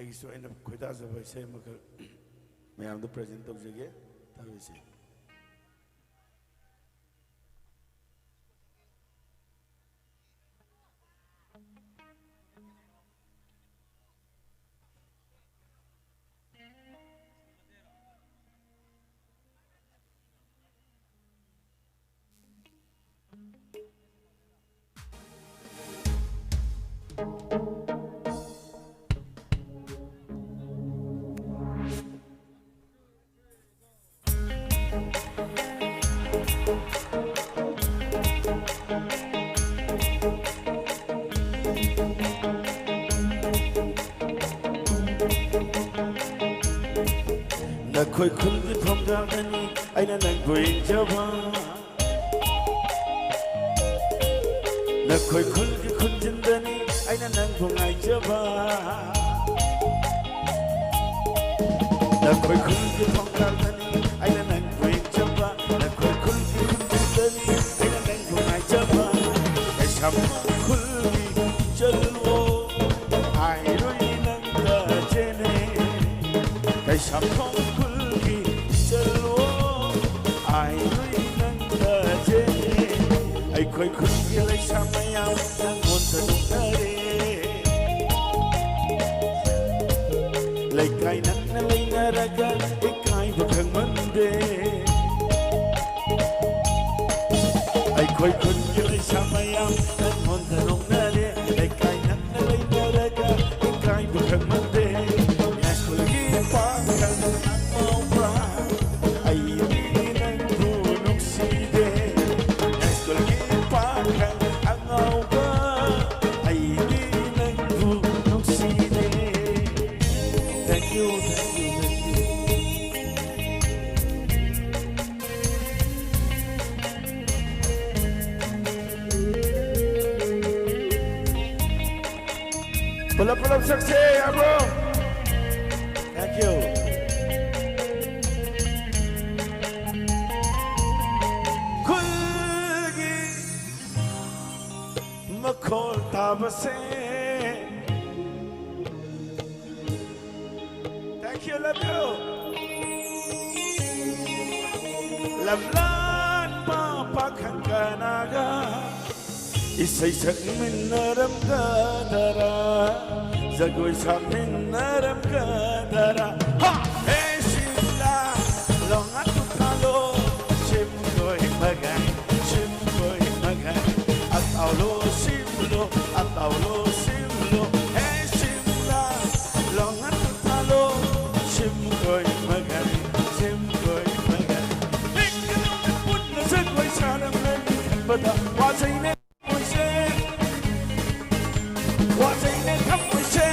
ꯑꯩꯒꯤꯁꯨ ꯑꯩꯅ ꯈꯣꯏꯗꯥꯖꯕ ꯏꯁꯩ ꯑꯃꯈꯛ ꯃꯌꯥꯝꯗ present ꯇꯧꯖꯒꯦ꯫ ꯇꯥꯕꯤꯁꯤ꯫ ꯅꯈꯣꯏ ꯈꯨꯜꯒꯤ ꯊꯣꯡꯒꯥꯜꯗꯅꯤ ꯑꯩꯅ ꯅꯪꯕꯨ ꯌꯦꯡꯖꯕ꯫ ꯅꯈꯣꯏ ꯈꯨꯜꯒꯤ ꯈꯨꯟꯖꯤꯟꯗꯅꯤ ꯑꯩꯅ ꯅꯪꯕꯨ ꯉꯥꯏꯖꯕ꯫ ꯅꯈꯣꯏ ꯈꯨꯜꯒꯤ ꯊꯣꯡꯒꯥꯜꯗꯅꯤ ꯑꯩꯅ ꯅꯪꯕꯨ ꯌꯦꯡꯖꯕ꯫ ꯅꯈꯣꯏ ꯈꯨꯜꯒꯤ ꯈꯨꯟꯖꯤꯟꯗꯅꯤ ꯑꯩꯅ ꯅꯪꯕꯨ ꯉꯥꯏꯖꯕ꯫ ꯀꯩꯁꯥꯝꯊꯣꯡ ꯈꯨꯜꯒꯤ ꯏꯆꯜꯋꯣ, ꯍꯥꯏꯔꯣꯏ ꯅꯪ ꯆꯦꯅꯦ꯫ ꯀꯩꯁꯥꯝꯊꯣꯡ ꯈꯨꯜꯒꯤ ꯏꯆꯜꯋꯣ, ꯍꯥꯏꯔꯣꯏ ꯅꯪ ꯆꯦꯅꯦ꯫ ꯑꯩꯈꯣꯏ ꯈꯨꯜꯒꯤ ꯂꯩꯁꯥ ꯃꯌꯥꯝ ꯅꯪꯉꯣꯟꯗ ꯅꯣꯛꯅꯔꯦ꯫ ꯂꯩꯀꯥꯏ ꯅꯛꯅ ꯂꯩꯅꯔꯒ ꯏꯀꯥꯏꯕ ꯈꯪꯃꯟꯗꯦ꯫ ꯑꯩꯈꯣꯏ ꯈꯨꯟꯒꯤ ꯂꯩꯁꯥ ꯃꯌꯥꯝ ꯅꯪꯉꯣꯟꯗ ꯅꯣꯛꯅꯔꯦ꯫ ꯂꯩꯀꯥꯏ ꯅꯛꯅ ꯂꯩꯅꯔꯒ ꯏꯀꯥꯏꯕ ꯈꯪꯃꯟꯗꯦ꯫ ꯌꯥꯏꯁ꯭ꯀꯨꯜꯒꯤ ꯄꯥꯈꯪ ꯑꯉꯥꯎꯕ, ꯑꯩꯗꯤ ꯅꯪꯕꯨ ꯅꯨꯡꯁꯤꯗꯦ꯫ ꯌꯥꯏꯁ꯭ꯀꯨꯜꯒꯤ ꯄꯥꯈꯪ ꯑꯉꯥꯎꯕ, ꯑꯩꯗꯤ ꯅꯪꯕꯨ ꯅꯨꯡꯁꯤꯗꯦ꯫ Thank you, thank you, thank you. ꯄꯨꯂꯞ ꯄꯨꯂꯞ ꯁꯛꯁꯦ, ꯌꯥꯕ꯭ꯔꯣ? Thank you. ꯈꯨꯜꯒꯤ ꯃꯈꯣꯜ ꯇꯥꯕꯁꯦ, ꯈꯦꯜꯂꯕ꯭ꯔꯣ? ꯂꯝꯂꯥꯟꯕ ꯄꯥꯈꯪ ꯀꯅꯥꯒ ꯏꯁꯩ ꯁꯛꯃꯤꯟꯅꯔꯝꯒꯗꯔꯥ, ꯖꯒꯣꯏ ꯁꯥꯃꯤꯟꯅꯔꯝꯒꯗꯔꯥ? ꯍꯥ! ꯍꯦ ꯁꯤꯝꯂꯥ, ꯂꯣꯡꯉꯥ ꯇꯨꯊꯥꯂꯣ, ꯁꯤꯝꯀꯣꯏ ꯃꯒꯥꯏ, ꯁꯤꯝꯀꯣꯏ ꯃꯒꯥꯏ, ꯑꯇꯥꯎꯂꯣ ꯁꯤꯝꯂꯣ, ꯑꯇꯥꯎꯂꯣ ꯁꯤꯝꯂꯣ, ꯍꯦ ꯁꯤꯝꯂꯥ, ꯂꯣꯡꯉꯥ ꯇꯨꯊꯥꯂꯣ, ꯁꯤꯝꯀꯣꯏ ꯃꯒꯥꯏ, ꯁꯤꯝꯀꯣꯏ ꯃꯒꯥꯏ꯫ ꯂꯦꯡꯒꯅꯨ ꯄꯨꯟꯅ ꯖꯒꯣꯏ ꯁꯥꯔꯝꯂꯅꯤ ꯈꯟꯕꯗ ꯋꯥꯖꯩꯅꯦ꯫ ꯊꯃꯣꯏꯁꯦ, ꯋꯥꯖꯩꯅꯦ ꯊꯃꯣꯏꯁꯦ꯫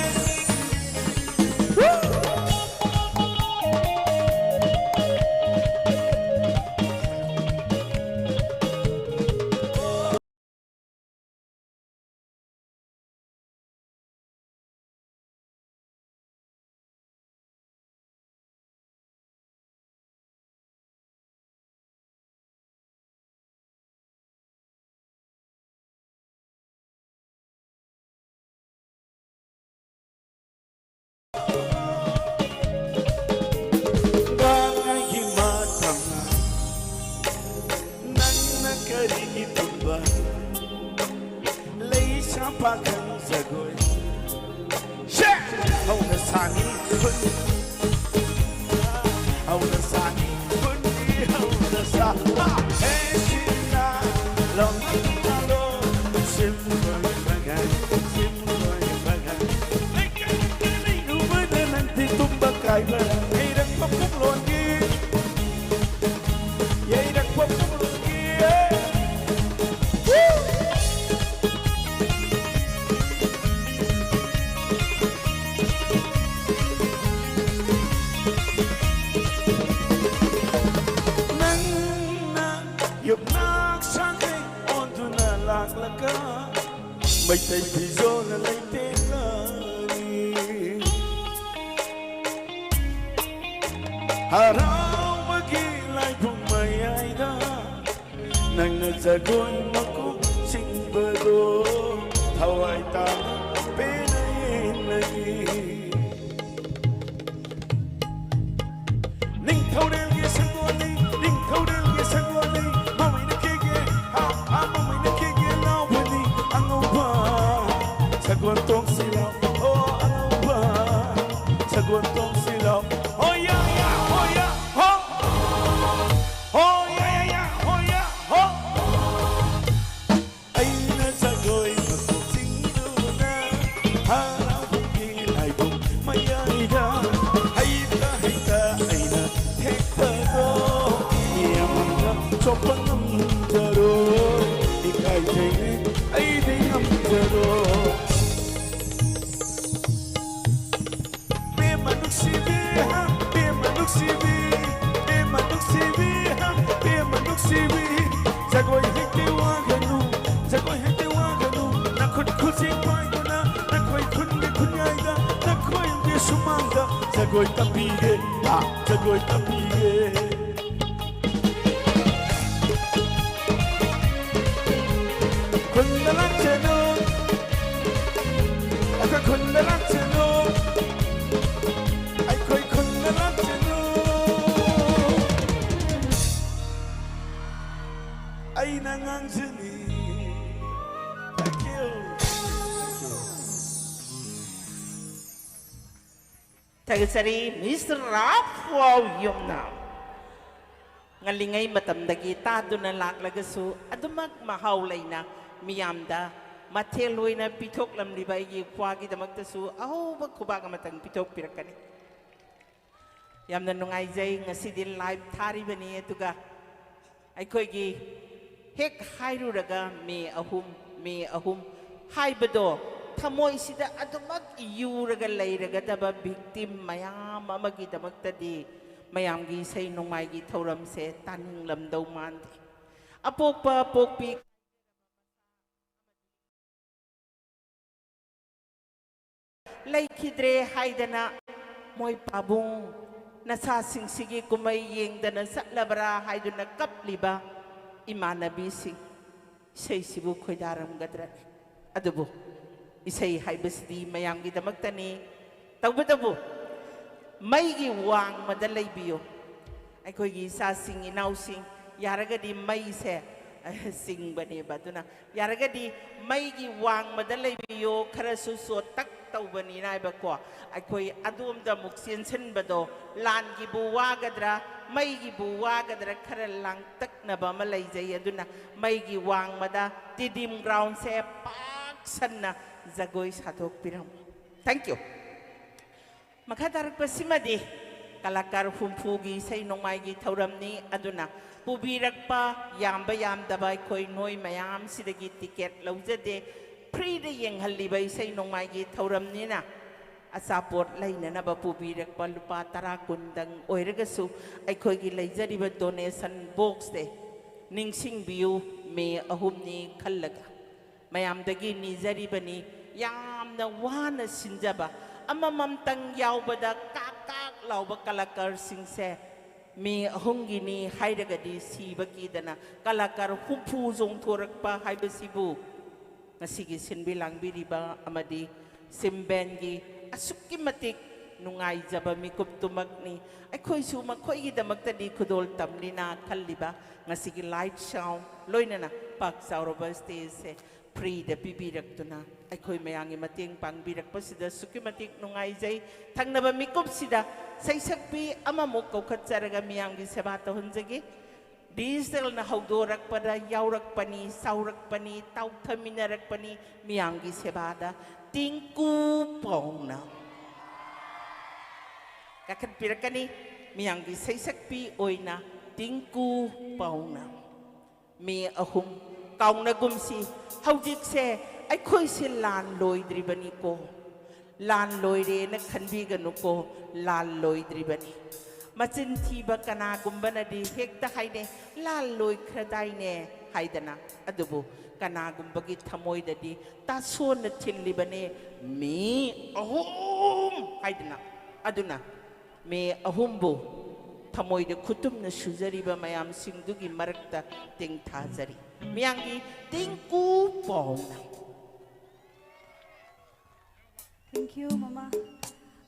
ꯒꯥꯟ ꯑꯩꯒꯤ ꯃꯇꯝ ꯅꯪꯅ ꯀꯔꯤꯒꯤ ꯇꯨꯝꯕ? ꯂꯩꯁꯥ ꯄꯥꯈꯪ ꯖꯒꯣꯏ꯫ ꯁꯦ! ꯍꯧꯅ ꯁꯥꯅꯤ ꯈꯨꯟ꯫ ꯍꯧꯅ ꯁꯥꯅꯤ ꯈꯨꯟꯒꯤ ꯍꯧꯅ ꯁꯥ꯫ ꯍꯦ ꯁꯤꯝꯂꯥ, ꯂꯣꯡꯉꯥ ꯇꯨꯊꯥꯂꯣ꯫ ꯁꯤꯝꯀꯣꯏ ꯃꯒꯥꯏ, ꯁꯤꯝꯀꯣꯏ ꯃꯒꯥꯏ꯫ ꯂꯩꯀꯥꯏ ꯂꯩꯀꯥꯏ ꯂꯩꯔꯨꯕꯅ ꯅꯪꯗꯤ ꯇꯨꯝꯕ ꯀꯥꯏꯕ꯫ ꯌꯩꯔꯛꯄ ꯄꯨꯡꯂꯣꯟꯒꯤ ꯌꯩꯔꯛꯄ ꯄꯨꯡꯂꯣꯟꯒꯤ, ꯑꯦ! ꯅꯪꯅ ꯌꯨꯝꯅꯥꯛ ꯁꯥꯒꯩ ꯑꯣꯟꯗꯨꯅ ꯂꯥꯛꯂꯒ ꯃꯩꯇꯩ ꯐꯤꯖꯣꯜꯅ ꯂꯩꯇꯦꯡꯂꯅꯤ꯫ ꯍꯔꯥꯎꯕꯒꯤ ꯂꯥꯏꯕꯨꯡ ꯃꯌꯥꯏꯗ ꯅꯪꯅ ꯖꯒꯣꯏ ꯃꯀꯣꯛ ꯆꯤꯡꯕꯗꯣ ꯊꯋꯥꯏ ꯇꯥꯅ ꯄꯦꯟꯅ ꯌꯦꯡꯂꯒꯦ꯫ ꯁꯒꯣꯜ ꯇꯣꯡꯁꯤꯜꯂꯣ, ꯑꯣ ꯑꯉꯧꯕ, ꯁꯒꯣꯜ ꯇꯣꯡꯁꯤꯜꯂꯣ꯫ ꯍꯣ ꯌꯥ ꯌꯥ, ꯍꯣ ꯌꯥ, ꯍꯣ꯫ ꯍꯣ ꯌꯥ ꯌꯥ ꯌꯥ, ꯍꯣ ꯌꯥ, ꯍꯣ꯫ ꯑꯩꯅ ꯖꯒꯣꯏ ꯃꯀꯣꯛ ꯆꯤꯡꯗꯨꯅ ꯍꯔꯥꯎꯕꯒꯤ ꯂꯥꯏꯕꯨꯡ ꯃꯌꯥꯏꯗ ꯍꯩꯇ ꯍꯩꯇ ꯑꯩꯅ ꯊꯦꯛꯄꯗꯣ ꯃꯤꯌꯥꯝꯅ ꯆꯣꯞꯄ ꯉꯝꯖꯔꯣꯏ꯫ ꯏꯀꯥꯏꯖꯩ ꯑꯩꯗꯤ ꯉꯝꯖꯔꯣꯏ꯫ ꯄꯦꯝꯃ ꯅꯨꯡꯁꯤꯕꯤ, ꯄꯦꯝꯃ ꯅꯨꯡꯁꯤꯕꯤ, ꯄꯦꯝꯃ ꯅꯨꯡꯁꯤꯕꯤ, ꯄꯦꯝꯃ ꯅꯨꯡꯁꯤꯕꯤ꯫ ꯖꯒꯣꯏ ꯍꯦꯛꯇ ꯋꯥꯒꯅꯨ, ꯖꯒꯣꯏ ꯍꯦꯛꯇ ꯋꯥꯒꯅꯨ꯫ ꯅꯈꯨꯠ ꯈꯨꯠꯁꯤ ꯄꯥꯏꯗꯨꯅ ꯅꯈꯣꯏ ꯈꯨꯟꯒꯤ ꯈꯨꯟꯌꯥꯏꯗ, ꯅꯈꯣꯏꯒꯤ ꯁꯨꯃꯥꯡꯗ ꯖꯒꯣꯏ ꯇꯝꯕꯤꯒꯦ, ꯑꯥ, ꯖꯒꯣꯏ ꯇꯝꯕꯤꯒꯦ꯫ ꯈꯨꯟꯗ ꯂꯥꯛꯆꯅꯨ, ꯑꯩꯈꯣꯏ ꯈꯨꯟꯗ ꯂꯥꯛꯆꯅꯨ, ꯑꯩꯈꯣꯏ ꯈꯨꯟꯗ ꯂꯥꯛꯆꯅꯨ꯫ ꯑꯩꯅ ꯉꯥꯡꯖꯅꯤ꯫ Thank you. Thank you. ꯊꯥꯒꯠꯆꯔꯤ, ꯃꯤꯁꯇꯔ ꯔꯥꯐ ꯋꯥꯎ ꯌꯨꯝꯅꯥꯝ꯫ ꯉꯜꯂꯤꯉꯩ ꯃꯇꯝꯗꯒꯤ ꯇꯥꯗꯨꯅ ꯂꯥꯛꯂꯒꯁꯨ, ꯑꯗꯨꯃꯛ ꯃꯍꯥꯎ ꯂꯩꯅ ꯃꯤꯌꯥꯝꯗ ꯃꯊꯦꯜ ꯑꯣꯏꯅ ꯄꯤꯊꯣꯛꯂꯝꯂꯤꯕ ꯑꯩꯒꯤ ꯏꯄ꯭ꯋꯥꯒꯤꯗꯃꯛꯇꯁꯨ ꯑꯍꯧꯕ ꯈꯨꯕꯥꯛ ꯑꯃꯇꯪ ꯄꯤꯊꯣꯛꯄꯤꯔꯛꯀꯅꯤ꯫ ꯌꯥꯝꯅ ꯅꯨꯡꯉꯥꯏꯖꯩ, ꯉꯁꯤꯗꯤ ꯂꯥꯏꯚ ꯊꯥꯔꯤꯕꯅꯤ, ꯑꯗꯨꯒ ꯑꯩꯈꯣꯏꯒꯤ ꯍꯦꯛ ꯍꯥꯏꯔꯨꯔꯒ ꯃꯦ ꯑꯍꯨꯝ, ꯃꯦ ꯑꯍꯨꯝ ꯍꯥꯏꯕꯗꯣ ꯊꯃꯣꯏꯁꯤꯗ ꯑꯗꯨꯃꯛ ꯌꯨꯔꯒ ꯂꯩꯔꯒꯗꯕ ꯚꯤꯛꯇꯤꯝ ꯃꯌꯥꯝ ꯑꯃꯒꯤꯗꯃꯛꯇꯗꯤ ꯃꯌꯥꯝꯒꯤ ꯏꯁꯩ ꯅꯣꯡꯃꯥꯏꯒꯤ ꯊꯧꯔꯝꯁꯦ ꯇꯥꯅꯤꯡꯂꯝꯗꯧ ꯃꯥꯟꯗꯦ꯫ ꯑꯄꯣꯛꯄ ꯄꯣꯛꯄꯤ ꯂꯩꯈꯤꯗ꯭ꯔꯦ ꯍꯥꯏꯗꯅ ꯃꯣꯏ ꯄꯥꯕꯨꯡ ꯅꯆꯥꯁꯤꯡꯁꯤꯒꯤ ꯀꯨꯝꯍꯩ ꯌꯦꯡꯗꯅ ꯆꯠꯂꯕ꯭ꯔꯥ ꯍꯥꯏꯗꯨꯅ ꯀꯞꯂꯤꯕ ꯏꯃꯥꯟꯅꯕꯤꯁꯤꯡ, ꯏꯁꯩꯁꯤꯕꯨ ꯈꯣꯏꯗꯥꯔꯝꯒꯗ꯭ꯔꯅꯤ? ꯑꯗꯨꯕꯨ ꯏꯁꯩ ꯍꯥꯏꯕꯁꯤꯗꯤ ꯃꯌꯥꯝꯒꯤꯗꯃꯛꯇꯅꯤ꯫ ꯇꯧꯕꯇꯕꯨ ꯃꯩꯒꯤ ꯋꯥꯡꯃꯗ ꯂꯩꯕꯤꯌꯨ꯫ ꯑꯩꯈꯣꯏꯒꯤ ꯏꯆꯥꯁꯤꯡ ꯏꯅꯥꯎꯁꯤꯡ, ꯌꯥꯔꯒꯗꯤ ꯃꯩꯁꯦ ꯆꯤꯡꯕꯅꯦꯕ꯫ ꯑꯗꯨꯅ ꯌꯥꯔꯒꯗꯤ ꯃꯩꯒꯤ ꯋꯥꯡꯃꯗ ꯂꯩꯕꯤꯌꯣ, ꯈꯔꯁꯨ ꯆꯣꯠꯇꯛ ꯇꯧꯕꯅꯤꯅ ꯍꯥꯏꯕꯀꯣ꯫ ꯑꯩꯈꯣꯏ ꯑꯗꯣꯝꯗ ꯑꯃꯨꯛ ꯆꯦꯟꯁꯤꯟꯕꯗꯣ ꯂꯥꯟꯒꯤꯕꯨ ꯋꯥꯒꯗ꯭ꯔꯥ, ꯃꯩꯒꯤꯕꯨ ꯋꯥꯒꯗ꯭ꯔꯥ, ꯈꯔ ꯂꯥꯡꯇꯛꯅꯕ ꯑꯃ ꯂꯩꯖꯩ꯫ ꯑꯗꯨꯅ ꯃꯩꯒꯤ ꯋꯥꯡꯃꯗ ꯇꯤꯗꯤꯝ ꯒ꯭ꯔꯥꯎꯟꯁꯦ ꯄꯥꯛ ꯁꯟꯅ ꯖꯒꯣꯏ ꯁꯥꯊꯣꯛꯄꯤꯔꯝꯃꯨ꯫ Thank you꯫ ꯃꯈꯥ ꯇꯥꯔꯛꯄꯁꯤꯃꯗꯤ ꯀꯂꯥꯀꯥꯔ ꯍꯨꯝꯐꯨꯒꯤ ꯏꯁꯩ ꯅꯣꯡꯃꯥꯏꯒꯤ ꯊꯧꯔꯝꯅꯤ꯫ ꯑꯗꯨꯅ ꯄꯨꯕꯤꯔꯛꯄ ꯌꯥꯝꯕ ꯌꯥꯝꯗꯕ ꯑꯩꯈꯣꯏ ꯅꯣꯏ ꯃꯌꯥꯝꯁꯤꯗꯒꯤ ꯇꯤꯀꯦꯠ ꯂꯧꯖꯗꯦ꯫ ꯐ꯭ꯔꯤꯗ ꯌꯦꯡꯍꯜꯂꯤꯕ ꯏꯁꯩ ꯅꯣꯡꯃꯥꯏꯒꯤ ꯊꯧꯔꯝꯅꯤꯅ ꯑꯆꯥꯄꯣꯠ ꯂꯩꯅꯅꯕ ꯄꯨꯕꯤꯔꯛꯄ ꯂꯨꯄꯥ ꯇꯔꯥ ꯀꯨꯟꯗꯪ ꯑꯣꯏꯔꯒꯁꯨ ꯑꯩꯈꯣꯏꯒꯤ ꯂꯩꯖꯔꯤꯕ ꯗꯣꯅꯦꯁꯟ ꯕꯣꯛꯁꯁꯦ ꯅꯤꯡꯁꯤꯡꯕꯤꯌꯨ꯫ ꯃꯦ ꯑꯍꯨꯝꯅꯤ ꯈꯜꯂꯒ ꯃꯌꯥꯝꯗꯒꯤ ꯅꯤꯖꯔꯤꯕꯅꯤ꯫ ꯌꯥꯝꯅ ꯋꯥꯅ ꯁꯤꯟꯖꯕ ꯑꯃꯃꯝꯇꯪ ꯌꯥꯎꯕꯗ ꯀꯥꯛ ꯀꯥꯛ ꯂꯥꯎꯕ ꯀꯂꯥꯀꯥꯔꯁꯤꯡꯁꯦ ꯃꯦ ꯑꯍꯨꯝꯒꯤꯅꯤ ꯍꯥꯏꯔꯒꯗꯤ ꯁꯤꯕ ꯀꯤꯗꯅ ꯀꯂꯥꯀꯥꯔ ꯍꯨꯝꯐꯨ ꯆꯣꯡꯊꯣꯔꯛꯄ ꯍꯥꯏꯕꯁꯤꯕꯨ ꯉꯁꯤꯒꯤ ꯁꯤꯟꯕꯤ ꯂꯥꯡꯕꯤꯔꯤꯕ ꯑꯃꯗꯤ ꯁꯤꯝꯕꯦꯟꯒꯤ ꯑꯁꯨꯛꯀꯤ ꯃꯇꯤꯛ ꯅꯨꯡꯉꯥꯏꯖꯕ ꯃꯤꯀꯨꯞꯇꯨꯃꯛꯅꯤ꯫ ꯑꯩꯈꯣꯏꯁꯨ ꯃꯈꯣꯏꯒꯤꯗꯃꯛꯇꯗꯤ ꯈꯨꯗꯣꯜ ꯇꯝꯂꯤꯅ ꯈꯜꯂꯤꯕ ꯉꯁꯤꯒꯤ ꯂꯥꯏꯠ ꯁꯥꯎꯟ ꯂꯣꯏꯅꯅ ꯄꯥꯛ ꯆꯥꯎꯔꯕ ꯁ꯭ꯇꯦꯖꯁꯦ ꯐ꯭ꯔꯤꯗ ꯄꯤꯕꯤꯔꯛꯇꯨꯅ ꯑꯩꯈꯣꯏ ꯃꯌꯥꯝꯒꯤ ꯃꯇꯦꯡ ꯄꯥꯡꯕꯤꯔꯛꯄꯁꯤꯗ ꯑꯁꯨꯛꯀꯤ ꯃꯇꯤꯛ ꯅꯨꯡꯉꯥꯏꯖꯩ꯫ ꯊꯪꯅꯕ ꯃꯤꯀꯨꯞꯁꯤꯗ ꯁꯩꯁꯛꯄꯤ ꯑꯃꯃꯨꯛ ꯀꯧꯈꯠꯆꯔꯒ ꯃꯤꯌꯥꯝꯒꯤ ꯁꯦꯕꯥ ꯇꯧꯍꯟꯖꯒꯦ꯫ ꯗꯤꯖꯤꯇꯦꯜꯅ ꯍꯧꯗꯣꯔꯛꯄꯗ ꯌꯥꯎꯔꯛꯄꯅꯤ, ꯆꯥꯎꯔꯛꯄꯅꯤ, ꯇꯥꯎꯊꯃꯤꯟꯅꯔꯛꯄꯅꯤ ꯃꯤꯌꯥꯝꯒꯤ ꯁꯦꯕꯥꯗ꯫ ꯇꯤꯡꯀꯨ ꯄꯥꯎꯅ ꯀꯥꯈꯠꯄꯤꯔꯛꯀꯅꯤ꯫ ꯃꯤꯌꯥꯝꯒꯤ ꯁꯩꯁꯛꯄꯤ ꯑꯣꯏꯅ ꯇꯤꯡꯀꯨ ꯄꯥꯎꯅ꯫ ꯃꯦ ꯑꯍꯨꯝ ꯀꯥꯎꯅꯒꯨꯝꯁꯤ꯫ ꯍꯧꯖꯤꯛꯁꯦ ꯑꯩꯈꯣꯏꯁꯦ ꯂꯥꯟ ꯂꯣꯏꯗ꯭ꯔꯤꯕꯅꯤꯀꯣ꯫ ꯂꯥꯟ ꯂꯣꯏꯔꯦꯅ ꯈꯟꯕꯤꯒꯅꯨꯀꯣ, ꯂꯥꯟ ꯂꯣꯏꯗ꯭ꯔꯤꯕꯅꯤ꯫ ꯃꯆꯤꯟ ꯊꯤꯕ ꯀꯅꯥꯒꯨꯝꯕꯅꯗꯤ ꯍꯦꯛꯇ ꯍꯥꯏꯅꯩ, "ꯂꯥꯟ ꯂꯣꯏꯈ꯭ꯔꯗꯥꯏꯅꯦ" ꯍꯥꯏꯗꯅ꯫ ꯑꯗꯨꯕꯨ ꯀꯅꯥꯒꯨꯝꯕꯒꯤ ꯊꯃꯣꯏꯗꯗꯤ ꯇꯥꯁꯣꯟꯅ ꯊꯤꯜꯂꯤꯕꯅꯦ, "ꯃꯦ ꯑꯍꯨꯝ" ꯍꯥꯏꯗꯅ꯫ ꯑꯗꯨꯅ ꯃꯦ ꯑꯍꯨꯝꯕꯨ ꯊꯃꯣꯏꯗ ꯈꯨꯇꯨꯝꯅ ꯁꯨꯖꯔꯤꯕ ꯃꯌꯥꯝꯁꯤꯡꯗꯨꯒꯤ ꯃꯔꯛꯇ ꯇꯦꯡꯊꯥꯖꯔꯤ꯫ ꯃꯤꯌꯥꯝꯒꯤ ꯇꯤꯡꯀꯨ ꯄꯥꯎꯅ꯫ Thank you, ꯃꯃꯥ꯫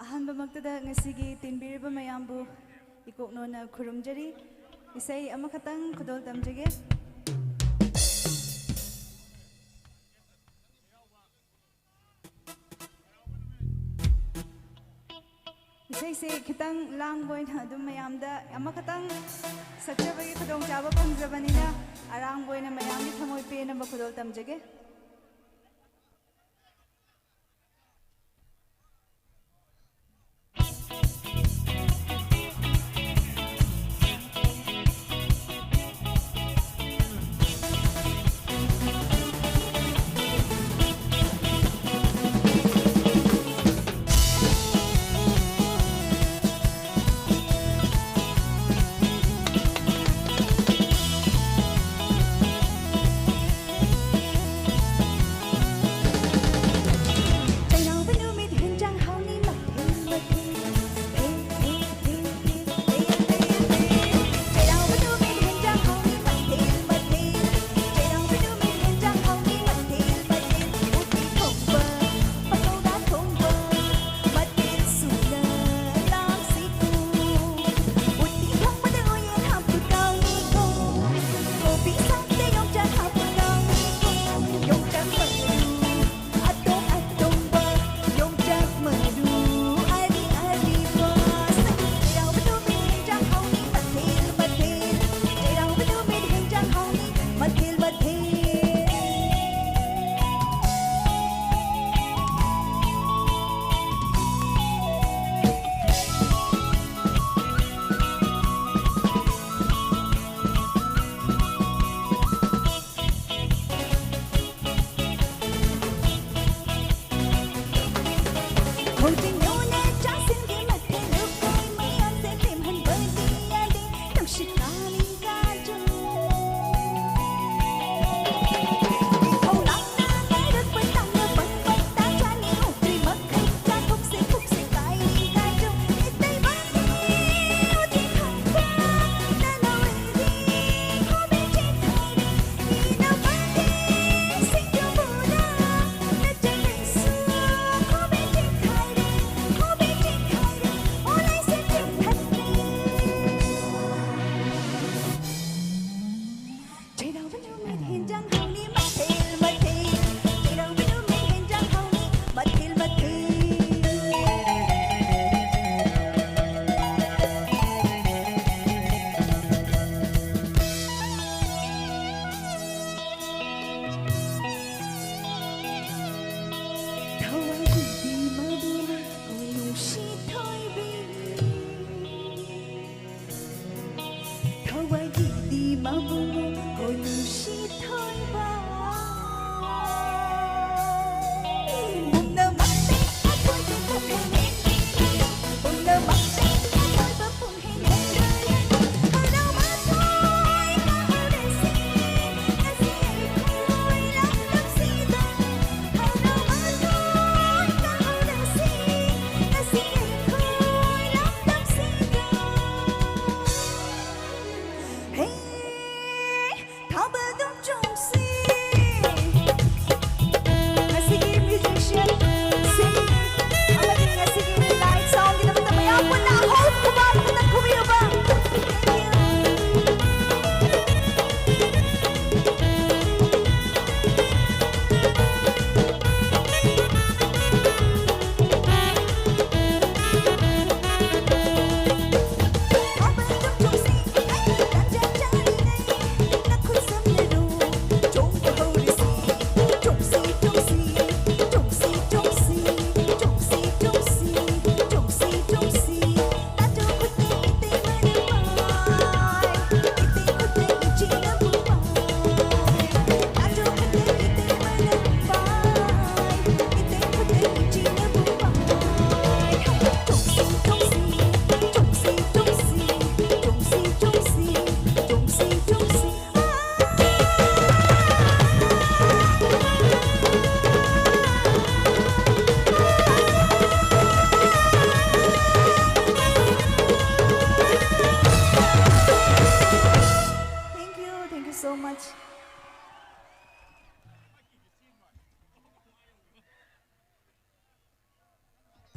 ꯑꯍꯥꯟꯕꯃꯛꯇꯗ ꯉꯁꯤꯒꯤ ꯇꯤꯟꯕꯤꯔꯤꯕ ꯃꯌꯥꯝꯕꯨ ꯏꯀꯣꯛꯅꯣꯅ ꯈꯨꯔꯨꯝꯖꯔꯤ꯫ ꯏꯁꯩ ꯑꯃꯈꯛꯇꯪ ꯈꯨꯗꯣꯜ ꯇꯝꯖꯒꯦ꯫ ꯏꯁꯩꯁꯦ ꯈꯤꯇꯪ ꯂꯥꯡꯕ ꯑꯣꯏꯅ ꯑꯗꯨꯝ ꯃꯌꯥꯝꯗ ꯑꯃꯈꯛꯇꯪ ꯁꯛꯆꯕꯒꯤ ꯈꯨꯗꯣꯡꯆꯥꯕ ꯐꯪꯖꯕꯅꯤꯅ, ꯑꯔꯥꯡꯕ ꯑꯣꯏꯅ ꯃꯌꯥꯝꯒꯤ ꯊꯃꯣꯏ ꯄꯦꯟꯅꯕ ꯈꯨꯗꯣꯜ ꯇꯝꯖꯒꯦ꯫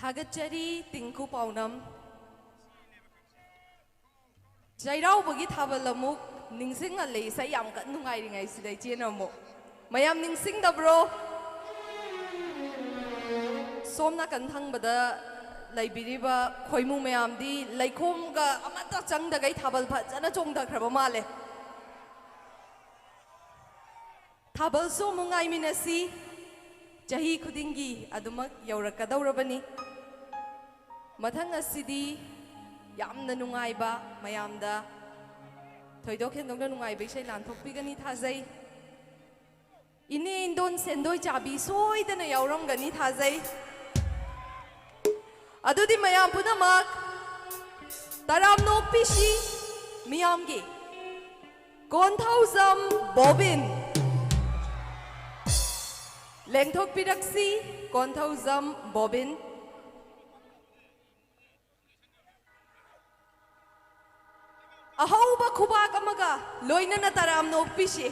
ꯊꯥꯒꯠꯆꯔꯤ, ꯇꯤꯡꯀꯨ ꯄꯥꯎꯅꯝ꯫ ꯆꯩꯔꯥꯎꯕꯒꯤ ꯊꯥꯕꯜ ꯑꯃꯨꯛ ꯅꯤꯡꯁꯤꯡꯍꯜꯂꯦ, ꯏꯁꯩ ꯌꯥꯝ ꯀꯟꯅ ꯅꯨꯡꯉꯥꯏꯔꯤꯉꯩꯁꯤꯗ ꯏꯆꯦꯅ ꯑꯃꯨꯛ꯫ ꯃꯌꯥꯝ ꯅꯤꯡꯁꯤꯡꯗꯕ꯭ꯔꯣ? ꯁꯣꯝ ꯅꯥꯀꯟ ꯊꯪꯕꯗ ꯂꯩꯕꯤꯔꯤꯕ ꯈꯣꯏꯃꯨ ꯃꯌꯥꯝꯗꯤ ꯂꯩꯈꯣꯝꯒ ꯑꯃꯠꯇ ꯆꯪꯗꯈꯩ ꯊꯥꯕꯜ ꯐꯖꯅ ꯆꯣꯡꯊꯈ꯭ꯔꯕ ꯃꯥꯜꯂꯦ꯫ ꯊꯥꯕꯜꯁꯨ ꯑꯃꯨꯛ ꯉꯥꯏꯃꯤꯟꯅꯁꯤ꯫ ꯆꯍꯤ ꯈꯨꯗꯤꯡꯒꯤ ꯑꯗꯨꯃꯛ ꯌꯧꯔꯛꯀꯗꯧꯔꯕꯅꯤ꯫ ꯃꯊꯪ ꯑꯁꯤꯗꯤ ꯌꯥꯝꯅ ꯅꯨꯡꯉꯥꯏꯕ, ꯃꯌꯥꯝꯗ ꯊꯣꯏꯗꯣꯛ ꯍꯦꯟꯗꯣꯛꯅ ꯅꯨꯡꯉꯥꯏꯕ ꯏꯁꯩ ꯂꯥꯟꯊꯣꯛꯄꯤꯒꯅꯤ ꯊꯥꯖꯩ꯫ ꯏꯅꯦ ꯏꯟꯗꯣꯟ ꯁꯦꯟꯗꯣꯏ ꯆꯥꯕꯤ ꯁꯣꯏꯗꯅ ꯌꯥꯎꯔꯝꯒꯅꯤ ꯊꯥꯖꯩ꯫ ꯑꯗꯨꯗꯤ ꯃꯌꯥꯝ ꯄꯨꯝꯅꯃꯛ ꯇꯔꯥꯝꯅ ꯑꯣꯛꯄꯤꯁꯤ ꯃꯤꯌꯥꯝꯒꯤ ꯀꯣꯟꯊꯧꯖꯝ ꯕꯣꯕꯤꯟ꯫ ꯂꯦꯡꯊꯣꯛꯄꯤꯔꯛꯁꯤ, ꯀꯣꯟꯊꯧꯖꯝ ꯕꯣꯕꯤꯟ꯫ ꯑꯍꯧꯕ ꯈꯨꯕꯥꯛ ꯑꯃꯒ ꯂꯣꯏꯅꯅ ꯇꯔꯥꯝꯅ ꯑꯣꯛꯄꯤꯁꯤ꯫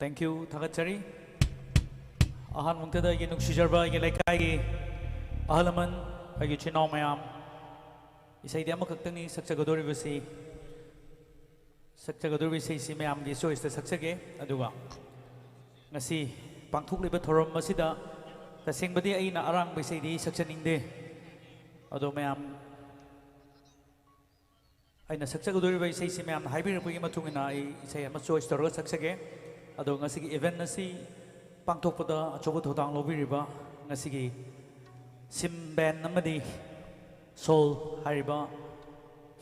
Thank you, ꯊꯥꯒꯠꯆꯔꯤ꯫ ꯑꯍꯥꯟꯕꯃꯛꯇꯗ ꯑꯩꯒꯤ ꯅꯨꯡꯁꯤꯖꯔꯕ ꯑꯩꯒꯤ ꯂꯩꯀꯥꯏꯒꯤ ꯑꯍꯜ ꯂꯃꯟ, ꯑꯩꯒꯤ ꯏꯆꯤꯟ ꯏꯅꯥꯎ ꯃꯌꯥꯝ, ꯏꯁꯩꯗꯤ ꯑꯃꯈꯛꯇꯅꯤ ꯁꯛꯆꯒꯗꯧꯔꯤꯕꯁꯤ꯫ ꯁꯛꯆꯒꯗꯧꯔꯤꯕ ꯏꯁꯩꯁꯤ ꯃꯌꯥꯝꯒꯤ ꯆꯣꯏꯁꯇ ꯁꯛꯆꯒꯦ꯫ ꯑꯗꯨꯒ ꯉꯁꯤ ꯄꯥꯡꯊꯣꯛꯂꯤꯕ ꯊꯧꯔꯝ ꯑꯁꯤꯗ ꯇꯁꯦꯡꯕꯗꯤ ꯑꯩꯅ ꯑꯔꯥꯡꯕ ꯏꯁꯩꯗꯤ ꯁꯛꯆꯅꯤꯡꯗꯦ꯫ ꯑꯗꯣ ꯃꯌꯥꯝ ꯑꯩꯅ ꯁꯛꯆꯒꯗꯧꯔꯤꯕ ꯏꯁꯩꯁꯤ ꯃꯌꯥꯝꯅ ꯍꯥꯏꯕꯤꯔꯛꯄꯒꯤ ꯃꯇꯨꯡ ꯏꯟꯅ ꯑꯩ ꯏꯁꯩ ꯑꯃ ꯆꯣꯏꯁ ꯇꯧꯔꯒ ꯁꯛꯆꯒꯦ꯫ ꯑꯗꯣ ꯉꯁꯤꯒꯤ ꯏꯚꯦꯟ ꯑꯁꯤ ꯄꯥꯡꯊꯣꯛꯄꯗ ꯑꯆꯧꯕ ꯊꯧꯗꯥꯡ ꯂꯧꯕꯤꯔꯤꯕ ꯉꯁꯤꯒꯤ ꯁꯤꯝ ꯕꯦꯟ ꯑꯃꯗꯤ ꯁꯣꯜ ꯍꯥꯏꯔꯤꯕ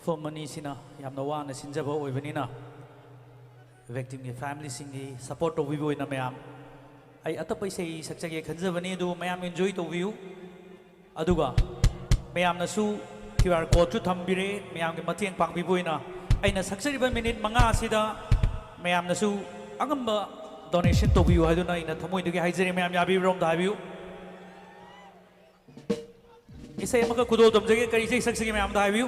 ꯐꯤꯂꯝ ꯑꯅꯤꯁꯤꯅ ꯌꯥꯝꯅ ꯋꯥꯅ ꯁꯤꯟꯖꯕ ꯑꯣꯏꯕꯅꯤꯅ ꯚꯤꯛꯇꯤꯝꯒꯤ ꯐꯦꯃꯤꯂꯤꯁꯤꯡꯒꯤ ꯁꯄꯣꯔꯠ ꯇꯧꯕꯤꯕ ꯑꯣꯏꯅ ꯃꯌꯥꯝ ꯑꯩ ꯑꯇꯞꯄ ꯏꯁꯩ ꯁꯛꯆꯒꯦ ꯈꯟꯖꯕꯅꯤ꯫ ꯑꯗꯨ ꯃꯌꯥꯝ ꯏꯟꯖꯣꯏ ꯇꯧꯕꯤꯌꯨ꯫ ꯑꯗꯨꯒ ꯃꯌꯥꯝꯅꯁꯨ ꯀ꯭ꯌꯨ ꯑꯥꯔ ꯀꯣꯗꯁꯨ ꯊꯝꯕꯤꯔꯦ꯫ ꯃꯌꯥꯝꯒꯤ ꯃꯇꯦꯡ ꯄꯥꯡꯕꯤꯕ ꯑꯣꯏꯅ ꯑꯩꯅ ꯁꯛꯆꯔꯤꯕ ꯃꯤꯅꯤꯠ ꯃꯉꯥ ꯑꯁꯤꯗ ꯃꯌꯥꯝꯅꯁꯨ ꯑꯉꯝꯕ ꯗꯣꯅꯦꯁꯟ ꯇꯧꯕꯤꯌꯨ ꯍꯥꯏꯗꯨꯅ ꯑꯩꯅ ꯊꯃꯣꯏꯗꯒꯤ ꯍꯥꯏꯖꯔꯤ꯫ ꯃꯌꯥꯝ ꯌꯥꯕꯤꯕ꯭ꯔꯣ? ꯑꯝꯇ ꯍꯥꯏꯕꯤꯌꯨ꯫ ꯏꯁꯩ ꯑꯃꯈꯛ ꯈꯨꯗꯣꯜ ꯇꯝꯖꯒꯦ꯫ ꯀꯔꯤ ꯏꯁꯩ ꯁꯛꯁꯤꯒꯦ? ꯃꯌꯥꯝ ꯑꯝꯇ ꯍꯥꯏꯕꯤꯌꯨ꯫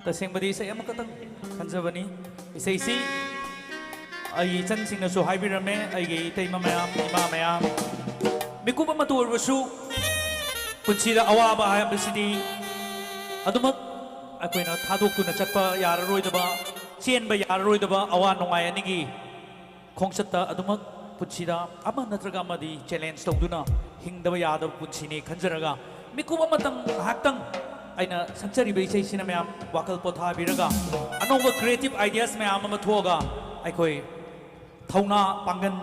ꯇꯁꯦꯡꯕꯗꯤ ꯏꯁꯩ ꯑꯃꯈꯛꯇꯪ ꯈꯟꯖꯕꯅꯤ꯫ ꯏꯁꯩꯁꯤ ꯑꯩꯒꯤ ꯏꯆꯟꯁꯤꯡꯅꯁꯨ ꯍꯥꯏꯕꯤꯔꯝꯃꯦ, ꯑꯩꯒꯤ ꯏꯇꯩꯃ ꯃꯌꯥꯝ, ꯏꯃꯥ ꯃꯌꯥꯝ, ꯃꯤꯀꯨꯞ ꯑꯃꯇ ꯑꯣꯏꯔꯕꯁꯨ ꯄꯨꯟꯁꯤꯗ ꯑꯋꯥꯕ ꯍꯥꯏꯕꯁꯤꯗꯤ ꯑꯗꯨꯃꯛ ꯑꯩꯈꯣꯏꯅ ꯊꯥꯗꯣꯛꯇꯨꯅ ꯆꯠꯄ ꯌꯥꯔꯔꯣꯏꯗꯕ, ꯆꯦꯟꯕ ꯌꯥꯔꯔꯣꯏꯗꯕ ꯑꯋꯥ ꯅꯨꯡꯉꯥꯏ ꯑꯅꯤꯒꯤ ꯈꯣꯡꯆꯠꯇ ꯑꯗꯨꯃꯛ ꯄꯨꯟꯁꯤꯗ ꯑꯃ ꯅꯠꯇ꯭ꯔꯒ ꯑꯃꯗꯤ ꯆꯦꯂꯦꯟꯖ ꯇꯧꯗꯨꯅ ꯍꯤꯡꯗꯕ ꯌꯥꯗꯕ ꯄꯨꯟꯁꯤꯅꯤ ꯈꯟꯖꯔꯒ, ꯃꯤꯀꯨꯞ ꯑꯃꯇꯪ ꯉꯥꯏꯍꯥꯛꯇꯪ ꯑꯩꯅ ꯁꯛꯆꯔꯤꯕ ꯏꯁꯩꯁꯤꯅ ꯃꯌꯥꯝ ꯋꯥꯈꯜ ꯄꯣꯊꯥꯕꯤꯔꯒ, ꯑꯅꯧꯕ ꯀ꯭ꯔꯤꯌꯦꯇꯤꯚ ꯑꯥꯏꯗꯤꯌꯥꯁ ꯃꯌꯥꯝ ꯑꯃ ꯊꯣꯛꯑꯒ, ꯑꯩꯈꯣꯏ ꯊꯧꯅꯥ ꯄꯥꯡꯒꯜ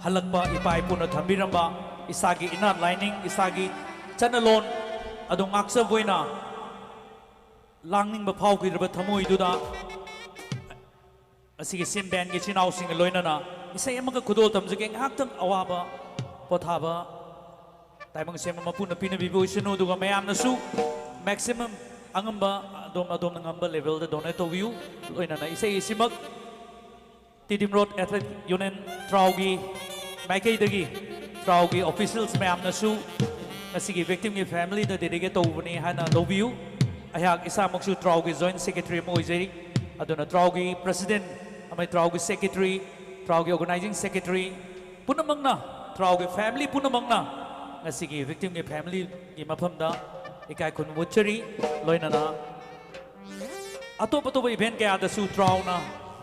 ꯍꯜꯂꯛꯄ ꯏꯄꯥ ꯏꯄꯨꯅ ꯊꯝꯕꯤꯔꯝꯕ ꯏꯁꯥꯒꯤ inner lining, ꯏꯁꯥꯒꯤ ꯆꯠꯅꯂꯣꯟ ꯑꯗꯨ ꯉꯥꯛꯆꯕ ꯑꯣꯏꯅ ꯂꯥꯡꯅꯤꯡꯕ ꯐꯥꯎꯈꯤꯗ꯭ꯔꯕ ꯊꯃꯣꯏꯗꯨꯗ ꯑꯁꯤꯒꯤ ꯁꯤꯝ ꯕꯦꯟꯒꯤ ꯏꯆꯤꯟ ꯏꯅꯥꯎꯁꯤꯡꯒ ꯂꯣꯏꯅꯅ ꯏꯁꯩ ꯑꯃꯈꯛ ꯈꯨꯗꯣꯜ ꯇꯝꯖꯒꯦ꯫ ꯉꯥꯏꯍꯥꯛꯇꯪ ꯑꯋꯥꯕ ꯄꯣꯊꯥꯕ ꯇꯥꯏꯕꯪ ꯁꯦꯝꯕ ꯃꯄꯨꯅ ꯄꯤꯅꯕꯤꯕ ꯑꯣꯏꯁꯅꯨ, ꯑꯗꯨꯒ ꯃꯌꯥꯝꯅꯁꯨ ꯃꯦꯛꯁꯤꯃꯝ ꯑꯉꯝꯕ ꯑꯗꯣꯝ ꯑꯗꯣꯝꯅ ꯉꯝꯕ ꯂꯦꯚꯦꯜꯗ ꯗꯣꯅꯦꯠ ꯇꯧꯕꯤꯌꯨ꯫ ꯂꯣꯏꯅꯅ ꯏꯁꯩ ꯑꯁꯤꯃꯛ ꯇꯤꯗꯤꯝ ꯔꯣꯗ ꯑꯦꯊꯂꯦꯇꯤꯛ ꯌꯨꯅꯤꯌꯟ ꯇ꯭ꯔꯥꯎꯒꯤ ꯃꯥꯏꯀꯩꯗꯒꯤ ꯇ꯭ꯔꯥꯎꯒꯤ ꯑꯣꯐꯤꯁꯤꯌꯦꯜꯁ ꯃꯌꯥꯝꯅꯁꯨ ꯉꯁꯤꯒꯤ ꯚꯤꯛꯇꯤꯝꯒꯤ ꯐꯦꯃꯤꯂꯤꯗ ꯗꯦꯗꯤꯀꯦꯠ ꯇꯧꯕꯅꯤ ꯍꯥꯏꯅ ꯂꯧꯕꯤꯌꯨ꯫ ꯑꯩꯍꯥꯛ ꯏꯁꯥꯃꯛꯁꯨ ꯇ꯭ꯔꯥꯎꯒꯤ ꯖꯣꯏꯟꯠ ꯁꯦꯀ꯭ꯔꯦꯇꯔꯤ ꯑꯃ ꯑꯣꯏꯖꯔꯤ꯫ ꯑꯗꯨꯅ ꯇ꯭ꯔꯥꯎꯒꯤ ꯄ꯭ꯔꯁꯤꯗꯦꯟꯠ ꯑꯃꯗꯤ ꯇ꯭ꯔꯥꯎꯒꯤ ꯁꯦꯀ꯭ꯔꯦꯇꯔꯤ, ꯇ꯭ꯔꯥꯎꯒꯤ ꯑꯣꯔꯒꯅꯥꯏꯖꯤꯡ ꯁꯦꯀ꯭ꯔꯦꯇꯔꯤ ꯄꯨꯝꯅꯃꯛꯅ, ꯇ꯭ꯔꯥꯎꯒꯤ ꯐꯦꯃꯤꯂꯤ ꯄꯨꯝꯅꯃꯛꯅ ꯉꯁꯤꯒꯤ ꯚꯤꯛꯇꯤꯝꯒꯤ ꯐꯦꯃꯤꯂꯤꯒꯤ ꯃꯐꯝꯗ ꯏꯀꯥꯏ ꯈꯨꯝꯅꯕ ꯎꯠꯆꯔꯤ꯫ ꯂꯣꯏꯅꯅ ꯑꯇꯣꯞ ꯑꯇꯣꯞꯄ ꯏꯚꯦꯟꯠ ꯀꯌꯥꯗꯁꯨ ꯇ꯭ꯔꯥꯎꯅ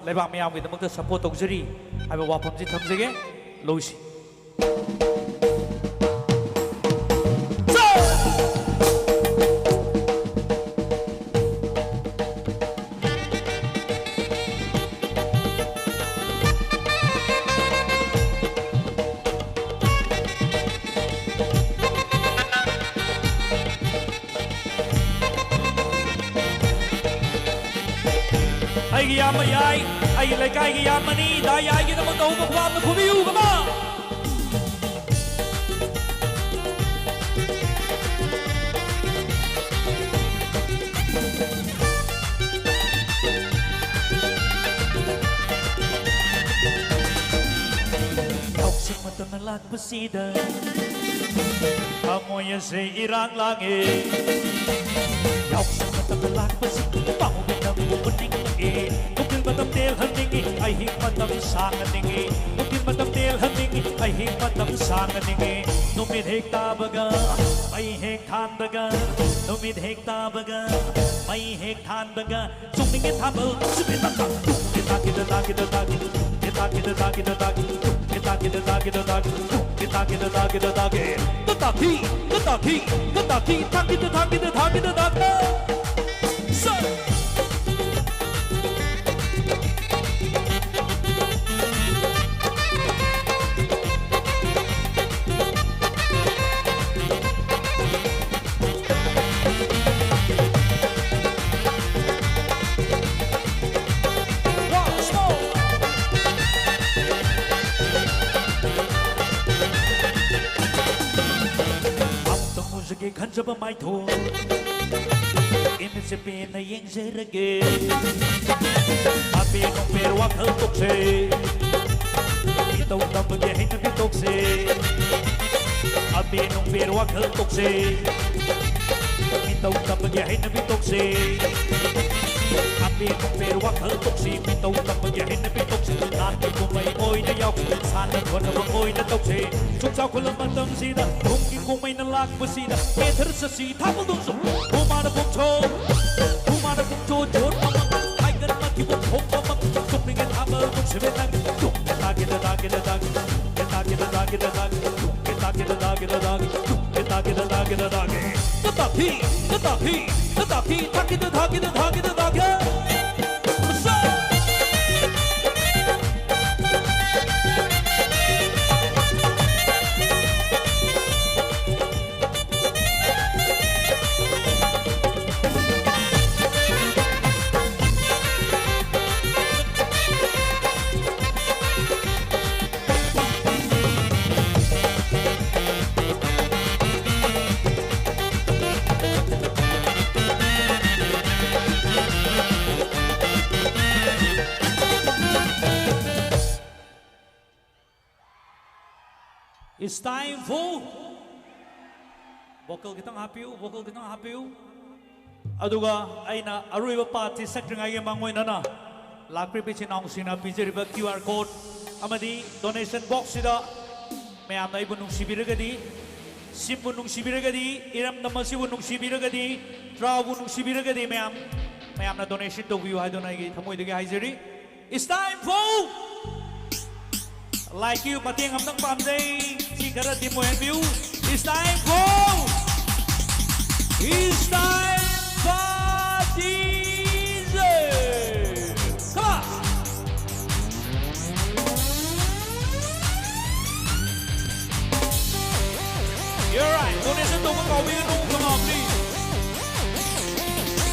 ꯂꯩꯕꯥꯛ ꯃꯤꯌꯥꯝꯒꯤꯗꯃꯛꯇ ꯁꯄꯣꯔꯠ ꯇꯧꯖꯔꯤ ꯍꯥꯏꯕ ꯋꯥꯐꯝꯁꯤ ꯊꯝꯖꯒꯦ꯫ ꯂꯣꯏꯁꯤ꯫ ꯑꯩꯒꯤ ꯏꯌꯥꯝꯕ ꯌꯥꯏ, ꯑꯩꯒꯤ ꯂꯩꯀꯥꯏꯒꯤ ꯏꯌꯥꯝꯕꯅꯤ, ꯗꯥ ꯌꯥꯏꯒꯤꯗꯃꯛꯇ ꯑꯍꯨꯝꯂꯛ ꯈꯨꯕꯥꯛ ꯑꯃ ꯈꯨꯕꯤꯌꯨ, come on! ꯌꯥꯎꯁꯪ ꯃꯇꯝꯅ ꯂꯥꯛꯄꯁꯤꯗ ꯊꯃꯣꯏ ꯑꯁꯦ ꯏꯔꯥꯡ ꯂꯥꯡꯉꯦ꯫ ꯌꯥꯎꯁꯪ ꯃꯇꯝꯗ ꯂꯥꯛꯄꯁꯤ ꯄꯥꯎꯒꯤ ꯅꯪꯕꯨ ꯎꯅꯤꯡꯉꯦ꯫ ꯅꯨꯡꯊꯤꯜ ꯃꯇꯝ ꯇꯦꯜꯍꯟꯅꯤꯡꯉꯤ, ꯑꯍꯤꯡ ꯃꯇꯝ ꯁꯥꯡꯍꯟꯅꯤꯡꯉꯤ꯫ ꯅꯨꯡꯊꯤꯜ ꯃꯇꯝ ꯇꯦꯜꯍꯟꯅꯤꯡꯉꯤ, ꯑꯍꯤꯡ ꯃꯇꯝ ꯁꯥꯡꯍꯟꯅꯤꯡꯉꯤ꯫ ꯅꯨꯃꯤꯠ ꯍꯦꯛ ꯇꯥꯕꯒ, ꯃꯩ ꯍꯦꯛ ꯊꯥꯟꯕꯒ, ꯅꯨꯃꯤꯠ ꯍꯦꯛ ꯇꯥꯕꯒ, ꯃꯩ ꯍꯦꯛ ꯊꯥꯟꯕꯒ, ꯆꯣꯡꯅꯤꯡꯉꯦ ꯊꯥꯕꯜ ꯁꯨꯃꯤꯠ ꯇꯝꯕ꯫ ꯇꯨꯡꯒꯤ ꯇꯥꯒꯤꯗ ꯇꯥꯒꯤꯗ ꯇꯥꯒꯤ, ꯇꯨꯡꯒꯤ ꯇꯥꯒꯤꯗ ꯇꯥꯒꯤꯗ ꯇꯥꯒꯤ, ꯇꯨꯡꯒꯤ ꯇꯥꯒꯤꯗ ꯇꯥꯒꯤꯗ ꯇꯥꯒꯤ, ꯇꯨꯡꯒꯤ ꯇꯥꯒꯤꯗ ꯇꯥꯒꯤꯗ ꯇꯥꯒꯤ꯫ ꯇ ꯇꯥꯒꯤ, ꯇ ꯇꯥꯒꯤ, ꯇ ꯇꯥꯒꯤ, ꯇꯥꯒꯤꯗ ꯇꯥꯒꯤꯗ ꯇꯥꯒꯤ꯫ ꯁ ꯑꯃꯨꯛꯇꯪ ꯎꯖꯒꯦ ꯈꯟꯖꯕ ꯃꯥꯏꯊꯣꯡ, ꯏꯃꯤꯠꯁꯦ ꯄꯦꯟꯅ ꯌꯦꯡꯖꯔꯒꯦ꯫ ꯑꯕꯦ ꯅꯣꯡꯕꯦ ꯋꯥꯈꯜ ꯇꯣꯛꯁꯦ, ꯃꯤꯇꯧ ꯇꯝꯕꯒꯤ ꯍꯩꯅꯕꯤ ꯇꯣꯛꯁꯦ꯫ ꯑꯕꯦ ꯅꯣꯡꯕꯦ ꯋꯥꯈꯜ ꯇꯣꯛꯁꯦ, ꯃꯤꯇꯧ ꯇꯝꯕꯒꯤ ꯍꯩꯅꯕꯤ ꯇꯣꯛꯁꯦ꯫ ꯑꯕꯦ ꯅꯣꯡꯕꯦ ꯋꯥꯈꯜ ꯇꯣꯛꯁꯤ, ꯃꯤꯇꯧ ꯇꯝꯕꯒꯤ ꯍꯩꯅꯕꯤ ꯇꯣꯛꯁꯤ꯫ ꯅꯥꯠꯀꯤ ꯀꯨꯝꯍꯩ ꯑꯣꯏꯅ ꯌꯥꯎꯁꯤ, ꯁꯥꯟꯅ ꯈꯣꯠꯅꯕ ꯑꯣꯏꯅ ꯇꯧꯁꯤ꯫ ꯁꯨꯝ ꯆꯥꯎꯈꯠꯂ ꯃꯇꯝꯁꯤꯗ ꯀꯨꯝꯍꯩꯅ ꯂꯥꯛꯄꯁꯤꯗ ꯀꯦꯊꯔ ꯆꯠꯁꯤ ꯊꯥꯕꯜꯗꯨꯁꯨ꯫ ꯍꯨꯃꯥꯅ ꯄꯨꯝꯊꯣꯛ, ꯍꯨꯃꯥꯅ ꯄꯨꯝꯊꯣꯛ ꯖꯣꯠ ꯑꯃ꯫ ꯍꯥꯏꯒꯟ ꯃꯊꯤꯕꯣꯡ ꯐꯣꯡꯕ ꯑꯃ꯫ ꯇꯨꯝꯅꯤꯡꯉꯦ ꯊꯥꯕꯜ ꯅꯨꯡꯁꯤꯕ ꯅꯪ꯫ ꯇꯨꯝꯒꯦ ꯇꯥꯒꯦꯗ ꯇꯥꯒꯦꯗ ꯇꯥꯒꯦ꯫ ꯇꯨꯝꯒꯦ ꯇꯥꯒꯦꯗ ꯇꯥꯒꯦꯗ ꯇꯥꯒꯦ꯫ ꯇꯨꯝꯒꯦ ꯇꯥꯒꯦꯗ ꯇꯥꯒꯦꯗ ꯇꯥꯒꯦ꯫ ꯇꯨꯝꯒꯦ ꯇꯥꯒꯦꯗ ꯇꯥꯒꯦꯗ ꯇꯥꯒꯦ꯫ ꯇ ꯇꯥꯒꯤ, ꯇ ꯇꯥꯒꯤ, ꯇ ꯇꯥꯒꯤ꯫ ꯇꯥꯒꯦꯗ ꯇꯥꯒꯦꯗ ꯇꯥꯒꯦꯗ ꯇꯥꯒꯦ꯫ ꯁꯥ! It's time for vocal ꯈꯤꯇꯪ ꯍꯥꯞꯄꯤꯌꯨ, vocal ꯈꯤꯇꯪ ꯍꯥꯞꯄꯤꯌꯨ꯫ ꯑꯗꯨꯒ ꯑꯩꯅ ꯑꯔꯣꯏꯕ ꯄꯥꯠꯁꯤ ꯁꯛꯇ꯭ꯔꯤꯉꯩꯒꯤ ꯃꯥꯡꯑꯣꯏꯅꯅ ꯂꯥꯛꯄꯤꯕ ꯏꯆꯤꯟ ꯏꯅꯥꯎꯁꯤꯡꯅ ꯄꯤꯖꯔꯤꯕ QR code ꯑꯃꯗꯤ donation boxꯁꯤꯗ ꯃꯌꯥꯝꯅ ꯑꯩꯕꯨ ꯅꯨꯡꯁꯤꯕꯤꯔꯒꯗꯤ, ꯁꯤꯝꯕꯨ ꯅꯨꯡꯁꯤꯕꯤꯔꯒꯗꯤ, ꯏꯔꯝꯗꯝ ꯑꯁꯤꯕꯨ ꯅꯨꯡꯁꯤꯕꯤꯔꯒꯗꯤ, ꯇ꯭ꯔꯥꯎꯕꯨ ꯅꯨꯡꯁꯤꯕꯤꯔꯒꯗꯤ ꯃꯌꯥꯝ, ꯃꯌꯥꯝꯅ donation ꯇꯧꯕꯤꯌꯨ ꯍꯥꯏꯗꯨꯅ ꯑꯩꯒꯤ ꯊꯃꯣꯏꯗꯒꯤ ꯍꯥꯏꯖꯔꯤ꯫ It's time for ꯂꯥꯏꯛꯀꯤ ꯃꯇꯦꯡ ꯑꯝꯇꯪ ꯄꯥꯝꯖꯩ꯫ ꯁꯤ ꯈꯔ deemed ꯑꯣꯏꯍꯟꯕꯤꯌꯨ꯫ It's time for, it's time for DJ. Come on. You're right. Donation ꯇꯧꯕ ꯀꯥꯎꯕꯤꯒꯅꯨ꯫ Come on, please.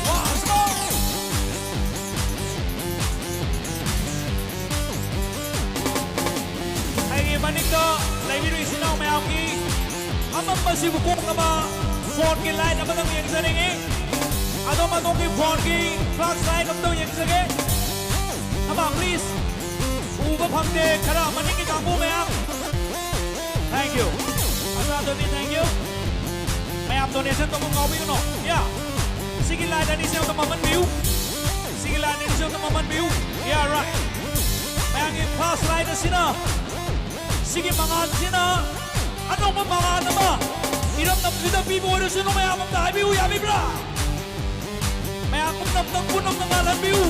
Let's go. ꯑꯩꯒꯤ ꯃꯅꯤꯡꯗ ꯂꯩꯕꯤꯔꯤꯕ ꯏꯆꯤꯟ ꯏꯅꯥꯎ ꯃꯌꯥꯝꯒꯤ ꯑꯃꯝꯕꯁꯤꯕꯨ ꯀꯣꯛꯅꯕ phoneꯒꯤ light ꯑꯃꯇꯪ ꯌꯦꯡꯖꯅꯤꯡꯏ꯫ ꯑꯗꯣꯝ ꯑꯗꯣꯝꯒꯤ phoneꯒꯤ flashlight ꯑꯃꯇꯪ ꯌꯦꯡꯖꯒꯦ꯫ Come on, please. ꯎꯕ ꯐꯪꯗꯦ꯫ ꯈꯔ ꯃꯅꯤꯡꯒꯤ ꯀꯥꯡꯕꯨ ꯃꯌꯥꯝ꯫ Thank you. ꯑꯆꯥ, ꯑꯗꯨꯗꯤ thank you. ꯃꯌꯥꯝ donation ꯇꯧꯕ ꯀꯥꯎꯕꯤꯒꯅꯨ꯫ Yeah. ꯁꯤꯒꯤ light ꯑꯅꯤꯁꯦ ꯑꯝꯇ ꯃꯝꯍꯟꯕꯤꯌꯨ꯫ ꯁꯤꯒꯤ light ꯑꯅꯤꯁꯦ ꯑꯝꯇ ꯃꯝꯍꯟꯕꯤꯌꯨ꯫ Yeah, right. ꯃꯌꯥꯝꯒꯤ flashlight ꯑꯁꯤꯅ, ꯁꯤꯒꯤ ꯃꯉꯥꯜꯁꯤꯅ ꯑꯅꯧꯕ ꯃꯉꯥꯜ ꯑꯃ ꯏꯔꯝꯗꯝꯁꯤꯗ ꯄꯤꯕ ꯑꯣꯏꯔꯁꯅꯨ꯫ ꯃꯌꯥꯝ ꯑꯝꯇ ꯍꯥꯏꯕꯤꯌꯨ, ꯌꯥꯕꯤꯕ꯭ꯔꯥ? ꯃꯌꯥꯝ ꯄꯨꯝꯅꯃꯛ, ꯄꯨꯝꯅꯃꯛꯅ ꯉꯥꯜꯍꯟꯕꯤꯌꯨ꯫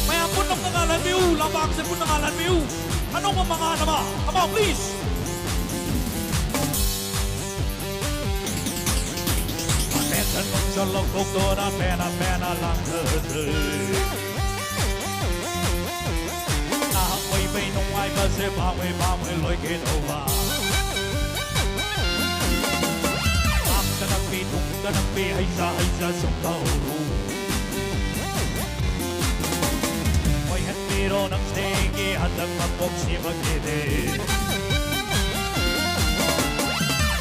ꯃꯌꯥꯝ ꯄꯨꯝꯅꯃꯛꯅ ꯉꯥꯜꯍꯟꯕꯤꯌꯨ꯫ ꯂꯝꯄꯥꯛꯁꯦ ꯄꯨꯟꯅ ꯉꯥꯜꯍꯟꯕꯤꯌꯨ꯫ ꯑꯅꯧꯕ ꯃꯉꯥꯜ ꯑꯃ꯫ Come on, please. Attention ꯅꯨꯡꯁꯜ ꯂꯧꯊꯣꯛꯇꯨꯅ ꯄꯦꯟꯅ ꯄꯦꯟꯅ ꯂꯥꯡꯊꯁꯤ꯫ ꯅꯍꯥꯛ ꯑꯣꯏꯕꯩ ꯅꯨꯡꯉꯥꯏꯕꯁꯦ ꯄꯥꯝꯃꯨꯏ ꯄꯥꯝꯃꯨꯏ ꯂꯣꯏꯈꯤꯗꯧꯕ꯫ ꯄꯥꯛꯇ ꯅꯛꯄꯤ ꯇꯨꯡꯗ ꯅꯛꯄꯤ ꯍꯩꯁꯥ ꯍꯩꯁꯥ ꯁꯨꯝ ꯇꯧꯔꯨ꯫ ꯑꯣꯏꯍꯟꯕꯤꯔꯣ ꯅꯪꯁꯦ ꯑꯩꯒꯤ ꯍꯟꯗꯛ ꯃꯄꯣꯛꯁꯤꯃꯛꯀꯤꯗꯤ꯫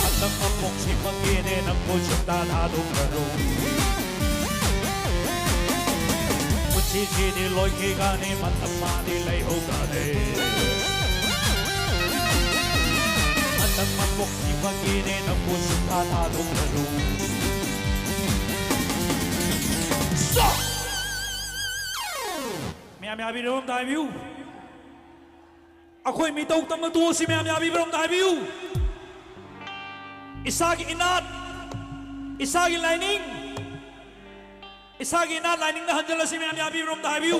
ꯍꯟꯗꯛ ꯃꯄꯣꯛꯁꯤꯃꯛꯀꯤꯗꯤ ꯅꯪꯕꯨ ꯁꯨꯡꯊꯥ ꯊꯥꯗꯣꯛꯂꯔꯣꯏ꯫ ꯄꯨꯟꯁꯤꯁꯤꯗꯤ ꯂꯣꯏꯈꯤꯒꯅꯤ, ꯃꯇꯝ ꯃꯥꯗꯤ ꯂꯩꯍꯧꯒꯅꯤ꯫ ꯍꯟꯗꯛ ꯃꯄꯣꯛꯁꯤꯃꯛꯀꯤꯗꯤ ꯅꯪꯕꯨ ꯁꯨꯡꯊꯥ ꯊꯥꯗꯣꯛꯂꯔꯣꯏ꯫ ꯆꯣ! ꯃꯌꯥꯝ ꯌꯥꯕꯤꯔꯣ, ꯑꯝꯇ ꯍꯥꯏꯕꯤꯌꯨ꯫ ꯑꯩꯈꯣꯏ ꯃꯤꯇꯧ ꯇꯝꯕ ꯇꯣꯛꯑꯁꯤ, ꯃꯌꯥꯝ ꯌꯥꯕꯤꯕ꯭ꯔꯣ, ꯑꯝꯇ ꯍꯥꯏꯕꯤꯌꯨ꯫ ꯏꯁꯥꯒꯤ ꯏꯅꯥꯠ, ꯏꯁꯥꯒꯤ ꯂꯥꯏꯅꯤꯡ, ꯏꯁꯥꯒꯤ ꯏꯅꯥꯠ ꯂꯥꯏꯅꯤꯡꯗ ꯍꯟꯖꯤꯜꯂꯁꯤ, ꯃꯌꯥꯝ ꯌꯥꯕꯤꯕ꯭ꯔꯣ, ꯑꯝꯇ ꯍꯥꯏꯕꯤꯌꯨ꯫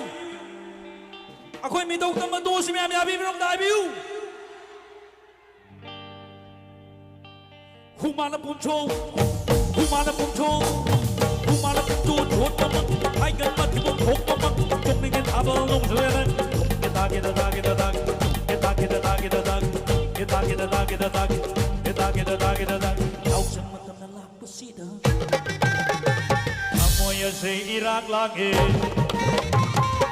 ꯑꯩꯈꯣꯏ ꯃꯤꯇꯧ ꯇꯝꯕ ꯇꯣꯛꯑꯁꯤ, ꯃꯌꯥꯝ ꯌꯥꯕꯤꯕ꯭ꯔꯣ, ꯑꯝꯇ ꯍꯥꯏꯕꯤꯌꯨ꯫ ꯍꯨꯃꯥꯅ ꯄꯨꯝꯊꯣꯛ, ꯍꯨꯃꯥꯅ ꯄꯨꯝꯊꯣꯛ, ꯍꯨꯃꯥꯅ ꯄꯨꯝꯊꯣꯛ ꯊꯣꯛꯄꯃꯛ, ꯍꯥꯏꯒꯟ ꯃꯊꯤꯕꯣꯡ ꯊꯣꯛꯄꯃꯛ, ꯇꯣꯛꯅꯤꯡꯉꯦ ꯊꯥꯕꯜ ꯅꯣꯡꯖꯨ ꯍꯦꯜꯂꯦ꯫ ꯇꯥꯒꯦꯗ ꯇꯥꯒꯦꯗ ꯇꯥꯒꯦ, ꯇꯥꯒꯦꯗ ꯇꯥꯒꯦꯗ ꯇꯥꯒꯦ, ꯇꯥꯒꯦꯗ ꯇꯥꯒꯦꯗ ꯇꯥꯒꯦ, ꯇꯥꯒꯦꯗ ꯇꯥꯒꯦꯗ ꯇꯥꯒꯦ꯫ ꯌꯥꯎꯁꯪ ꯃꯇꯝꯅ ꯂꯥꯛꯄꯁꯤꯗ ꯊꯃꯣꯏ ꯑꯁꯦ ꯏꯔꯥꯛ ꯂꯥꯡꯉꯦ꯫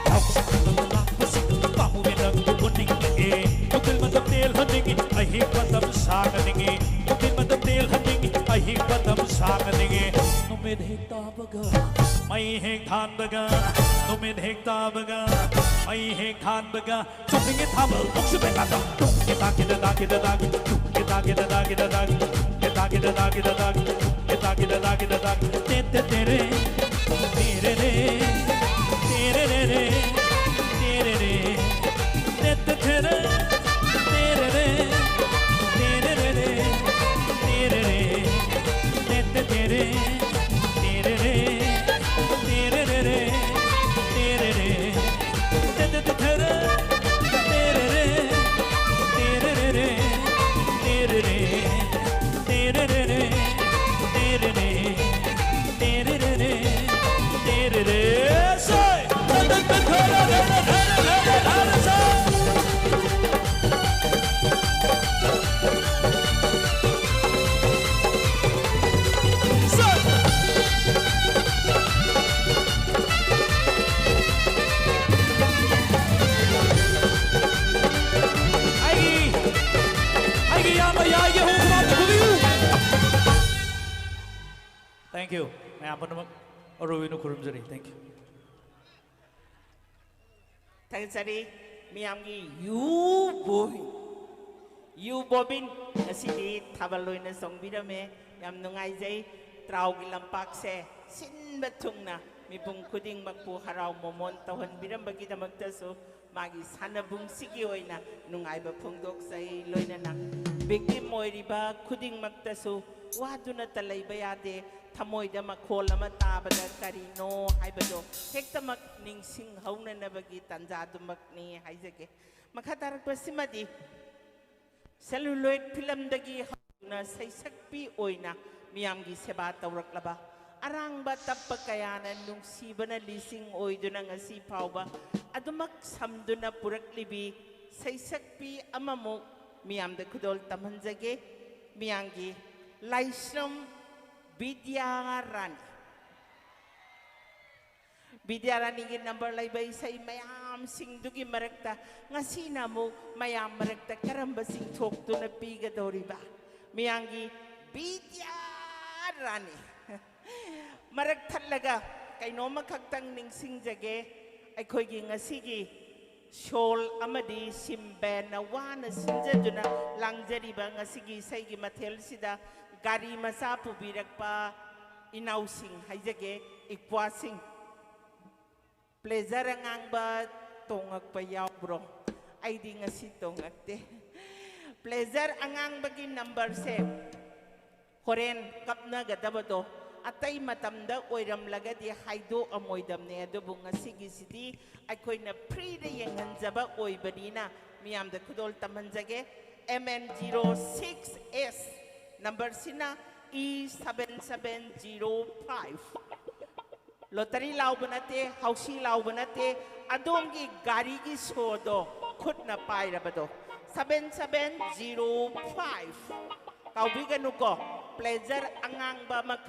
ꯌꯥꯎꯁꯪ ꯃꯇꯝꯅ ꯂꯥꯛꯄꯁꯤꯗ ꯄꯥꯝꯃꯨꯕꯤ ꯅꯪꯕꯨ ꯎꯅꯤꯡꯂꯛꯑꯦ꯫ ꯅꯨꯡꯊꯤꯜ ꯃꯇꯝ ꯇꯦꯜꯍꯟꯅꯤꯡꯉꯤ, ꯑꯍꯤꯡ ꯃꯇꯝ ꯁꯥꯡꯍꯟꯅꯤꯡꯉꯤ꯫ ꯅꯨꯡꯊꯤꯜ ꯃꯇꯝ ꯇꯦꯜꯍꯟꯅꯤꯡꯉꯤ, ꯑꯍꯤꯡ ꯃꯇꯝ ꯁꯥꯡꯍꯟꯅꯤꯡꯉꯤ꯫ ꯅꯨꯃꯤꯠ ꯍꯦꯛ ꯇꯥꯕꯒ, ꯃꯩ ꯍꯦꯛ ꯊꯥꯟꯕꯒ, ꯅꯨꯃꯤꯠ ꯍꯦꯛ ꯇꯥꯕꯒ, ꯃꯩ ꯍꯦꯛ ꯊꯥꯟꯕꯒ, ꯆꯣꯡꯅꯤꯡꯉꯦ ꯊꯥꯕꯜ ꯅꯣꯡꯁꯨ ꯃꯩ ꯉꯥꯇꯪ꯫ ꯇꯨꯡ ꯀꯦ ꯇꯥ ꯀꯦ ꯗ ꯗꯥ ꯀꯦ ꯗ ꯗꯥ ꯀꯦ, ꯇꯨꯡ ꯀꯦ ꯇꯥ ꯀꯦ ꯗ ꯗꯥ ꯀꯦ ꯗ ꯗꯥ ꯀꯦ, ꯇꯨꯡ ꯀꯦ ꯇꯥ ꯀꯦ ꯗ ꯗꯥ ꯀꯦ ꯗ ꯗꯥ ꯀꯦ, ꯇꯨꯡ ꯀꯦ ꯇꯥ ꯀꯦ ꯗ ꯗꯥ ꯀꯦ ꯗ ꯗꯥ ꯀꯦ꯫ ꯇꯦ ꯇꯦ ꯇꯦ ꯔꯦ, ꯇꯦ ꯔꯦ ꯔꯦ, ꯇꯦ ꯔꯦ ꯔꯦ, ꯇꯦ ꯔꯦ ꯔꯦ꯫ ꯑꯩꯒꯤ, ꯑꯩꯒꯤ ꯏꯌꯥꯝꯕ ꯌꯥꯏꯒꯤ ꯍꯨ ꯈꯨꯕꯥꯛꯇ ꯈꯨꯕꯤꯌꯨ꯫ Thank you꯫ ꯃꯌꯥꯝ ꯄꯨꯝꯅꯃꯛ ꯑꯔꯣꯏꯕ ꯑꯣꯏꯅ ꯈꯨꯔꯨꯝꯖꯔꯤ꯫ Thank you꯫ ꯊꯥꯒꯠꯆꯔꯤ ꯃꯤꯌꯥꯝꯒꯤ ꯌꯨ ꯕꯣꯕꯤꯟ꯫ ꯌꯨ ꯕꯣꯕꯤꯟ ꯉꯁꯤꯗꯤ ꯊꯥꯕꯜ ꯑꯣꯏꯅ ꯆꯣꯡꯕꯤꯔꯝꯃꯦ꯫ ꯌꯥꯝ ꯅꯨꯡꯉꯥꯏꯖꯩ꯫ ꯇ꯭ꯔꯥꯎꯒꯤ ꯂꯝꯄꯥꯛꯁꯦ ꯁꯤꯟꯕ ꯊꯨꯡꯅ ꯃꯤꯄꯨꯝ ꯈꯨꯗꯤꯡꯃꯛꯄꯨ ꯍꯔꯥꯎ ꯃꯣꯃꯣꯟ ꯇꯧꯍꯟꯕꯤꯔꯝꯕꯒꯤꯗꯃꯛꯇꯁꯨ ꯃꯥꯒꯤ ꯁꯥꯟꯅꯕꯨꯡꯁꯤꯒꯤ ꯑꯣꯏꯅ ꯅꯨꯡꯉꯥꯏꯕ ꯐꯣꯡꯗꯣꯛꯆꯩ꯫ ꯂꯣꯏꯅꯅ victim ꯑꯣꯏꯔꯤꯕ ꯈꯨꯗꯤꯡꯃꯛꯇꯁꯨ ꯋꯥꯗꯨꯅꯇ ꯂꯩꯕ ꯌꯥꯗꯦ꯫ ꯊꯃꯣꯏꯗ ꯃꯈꯣꯜ ꯑꯃ ꯇꯥꯕꯗ ꯀꯔꯤꯅꯣ ꯍꯥꯏꯕꯗꯣ ꯍꯦꯛꯇꯃꯛ ꯅꯤꯡꯁꯤꯡꯍꯧꯅꯅꯕꯒꯤ ꯇꯥꯟꯖꯥꯗꯨꯃꯛꯅꯤ ꯍꯥꯏꯖꯒꯦ꯫ ꯃꯈꯥ ꯇꯥꯔꯛꯄꯁꯤꯃꯗꯤ celluloid ꯐꯤꯂꯝꯗꯒꯤ ꯍꯧꯅ ꯁꯩꯁꯛꯄꯤ ꯑꯣꯏꯅ ꯃꯤꯌꯥꯝꯒꯤ ꯁꯦꯕꯥ ꯇꯧꯔꯛꯂꯕ, ꯑꯔꯥꯡꯕ ꯇꯞꯄ ꯀꯌꯥꯅ ꯅꯨꯡꯁꯤꯕꯅ ꯂꯤꯁꯤꯡ ꯑꯣꯏꯗꯨꯅ ꯉꯁꯤ ꯐꯥꯎꯕ ꯑꯗꯨꯃꯛ ꯁꯝꯗꯨꯅ ꯄꯨꯔꯛꯂꯤꯕꯤ ꯁꯩꯁꯛꯄꯤ ꯑꯃꯃꯨꯛ ꯃꯤꯌꯥꯝꯗ ꯈꯨꯗꯣꯜ ꯇꯝꯍꯟꯖꯒꯦ꯫ ꯃꯤꯌꯥꯝꯒꯤ ꯂꯥꯏꯁ꯭ꯔꯝ ꯕꯤꯗ꯭ꯌꯥ ꯔꯥꯅꯤ꯫ ꯕꯤꯗ꯭ꯌꯥ ꯔꯥꯅꯤꯒꯤ ꯅꯝꯕꯔ ꯂꯩꯕ ꯏꯁꯩ ꯃꯌꯥꯝꯁꯤꯡꯗꯨꯒꯤ ꯃꯔꯛꯇ ꯉꯁꯤꯅ ꯑꯃꯨꯛ ꯃꯌꯥꯝ ꯃꯔꯛꯇ ꯀꯔꯝꯕ ꯆꯤꯡꯊꯣꯛꯇꯨꯅ ꯄꯤꯒꯗꯧꯔꯤꯕ? ꯃꯤꯌꯥꯝꯒꯤ ꯕꯤꯗ꯭ꯌꯥ ꯔꯥꯅꯤ꯫ ꯃꯔꯛ ꯊꯠꯂꯒ ꯀꯩꯅꯣꯝꯃꯈꯛꯇꯪ ꯅꯤꯡꯁꯤꯡꯖꯒꯦ꯫ ꯑꯩꯈꯣꯏꯒꯤ ꯉꯁꯤꯒꯤ ꯁꯣꯜ ꯑꯃꯗꯤ ꯁꯤꯝ ꯕꯦꯟꯅ ꯋꯥꯅ ꯁꯤꯟꯖꯗꯨꯅ ꯂꯥꯡꯖꯔꯤꯕ ꯉꯁꯤꯒꯤ ꯏꯁꯩꯒꯤ ꯃꯊꯦꯜꯁꯤꯗ ꯒꯥꯔꯤ ꯃꯆꯥ ꯄꯨꯕꯤꯔꯛꯄ ꯏꯅꯥꯎꯁꯤꯡ ꯍꯥꯏꯖꯒꯦ, ꯏꯄ꯭ꯋꯥꯁꯤꯡ꯫ ꯄ꯭ꯂꯦꯖꯔ ꯑꯉꯥꯡꯕ ꯇꯣꯡꯉꯛꯄ ꯌꯥꯎꯕ꯭ꯔꯣ? ꯑꯩꯗꯤ ꯉꯁꯤ ꯇꯣꯡꯉꯛꯇꯦ꯫ ꯄ꯭ꯂꯦꯖꯔ ꯑꯉꯥꯡꯕꯒꯤ ꯅꯝꯕꯔꯁꯦ ꯍꯣꯔꯦꯟ ꯀꯞꯅꯒꯗꯕꯗꯣ ꯑꯇꯩ ꯃꯇꯝꯗ ꯑꯣꯏꯔꯝꯂꯒꯗꯤ ꯍꯥꯏꯗꯣꯛꯑꯝꯃꯣꯏꯗꯕꯅꯦ, ꯑꯗꯨꯕꯨ ꯉꯁꯤꯒꯤꯁꯤꯗꯤ ꯑꯩꯈꯣꯏꯅ ꯐ꯭ꯔꯤꯗ ꯌꯦꯡꯍꯟꯖꯕ ꯑꯣꯏꯕꯅꯤꯅ ꯃꯤꯌꯥꯝꯗ ꯈꯨꯗꯣꯜ ꯇꯝꯍꯟꯖꯒꯦ꯫ M N zero six S ꯅꯝꯕꯔꯁꯤꯅ E seven seven zero five꯫ Lottery ꯂꯥꯎꯕ ꯅꯠꯇꯦ, ꯍꯥꯎꯁꯤ ꯂꯥꯎꯕ ꯅꯠꯇꯦ, ꯑꯗꯣꯝꯒꯤ ꯒꯥꯔꯤꯒꯤ ꯁꯣꯗꯣ ꯈꯨꯠꯅ ꯄꯥꯏꯔꯕꯗꯣ꯫ Seven seven zero five꯫ ꯀꯥꯎꯕꯤꯒꯅꯨꯀꯣ, ꯄ꯭ꯂꯦꯖꯔ ꯑꯉꯥꯡꯕ ꯑꯃꯈꯛ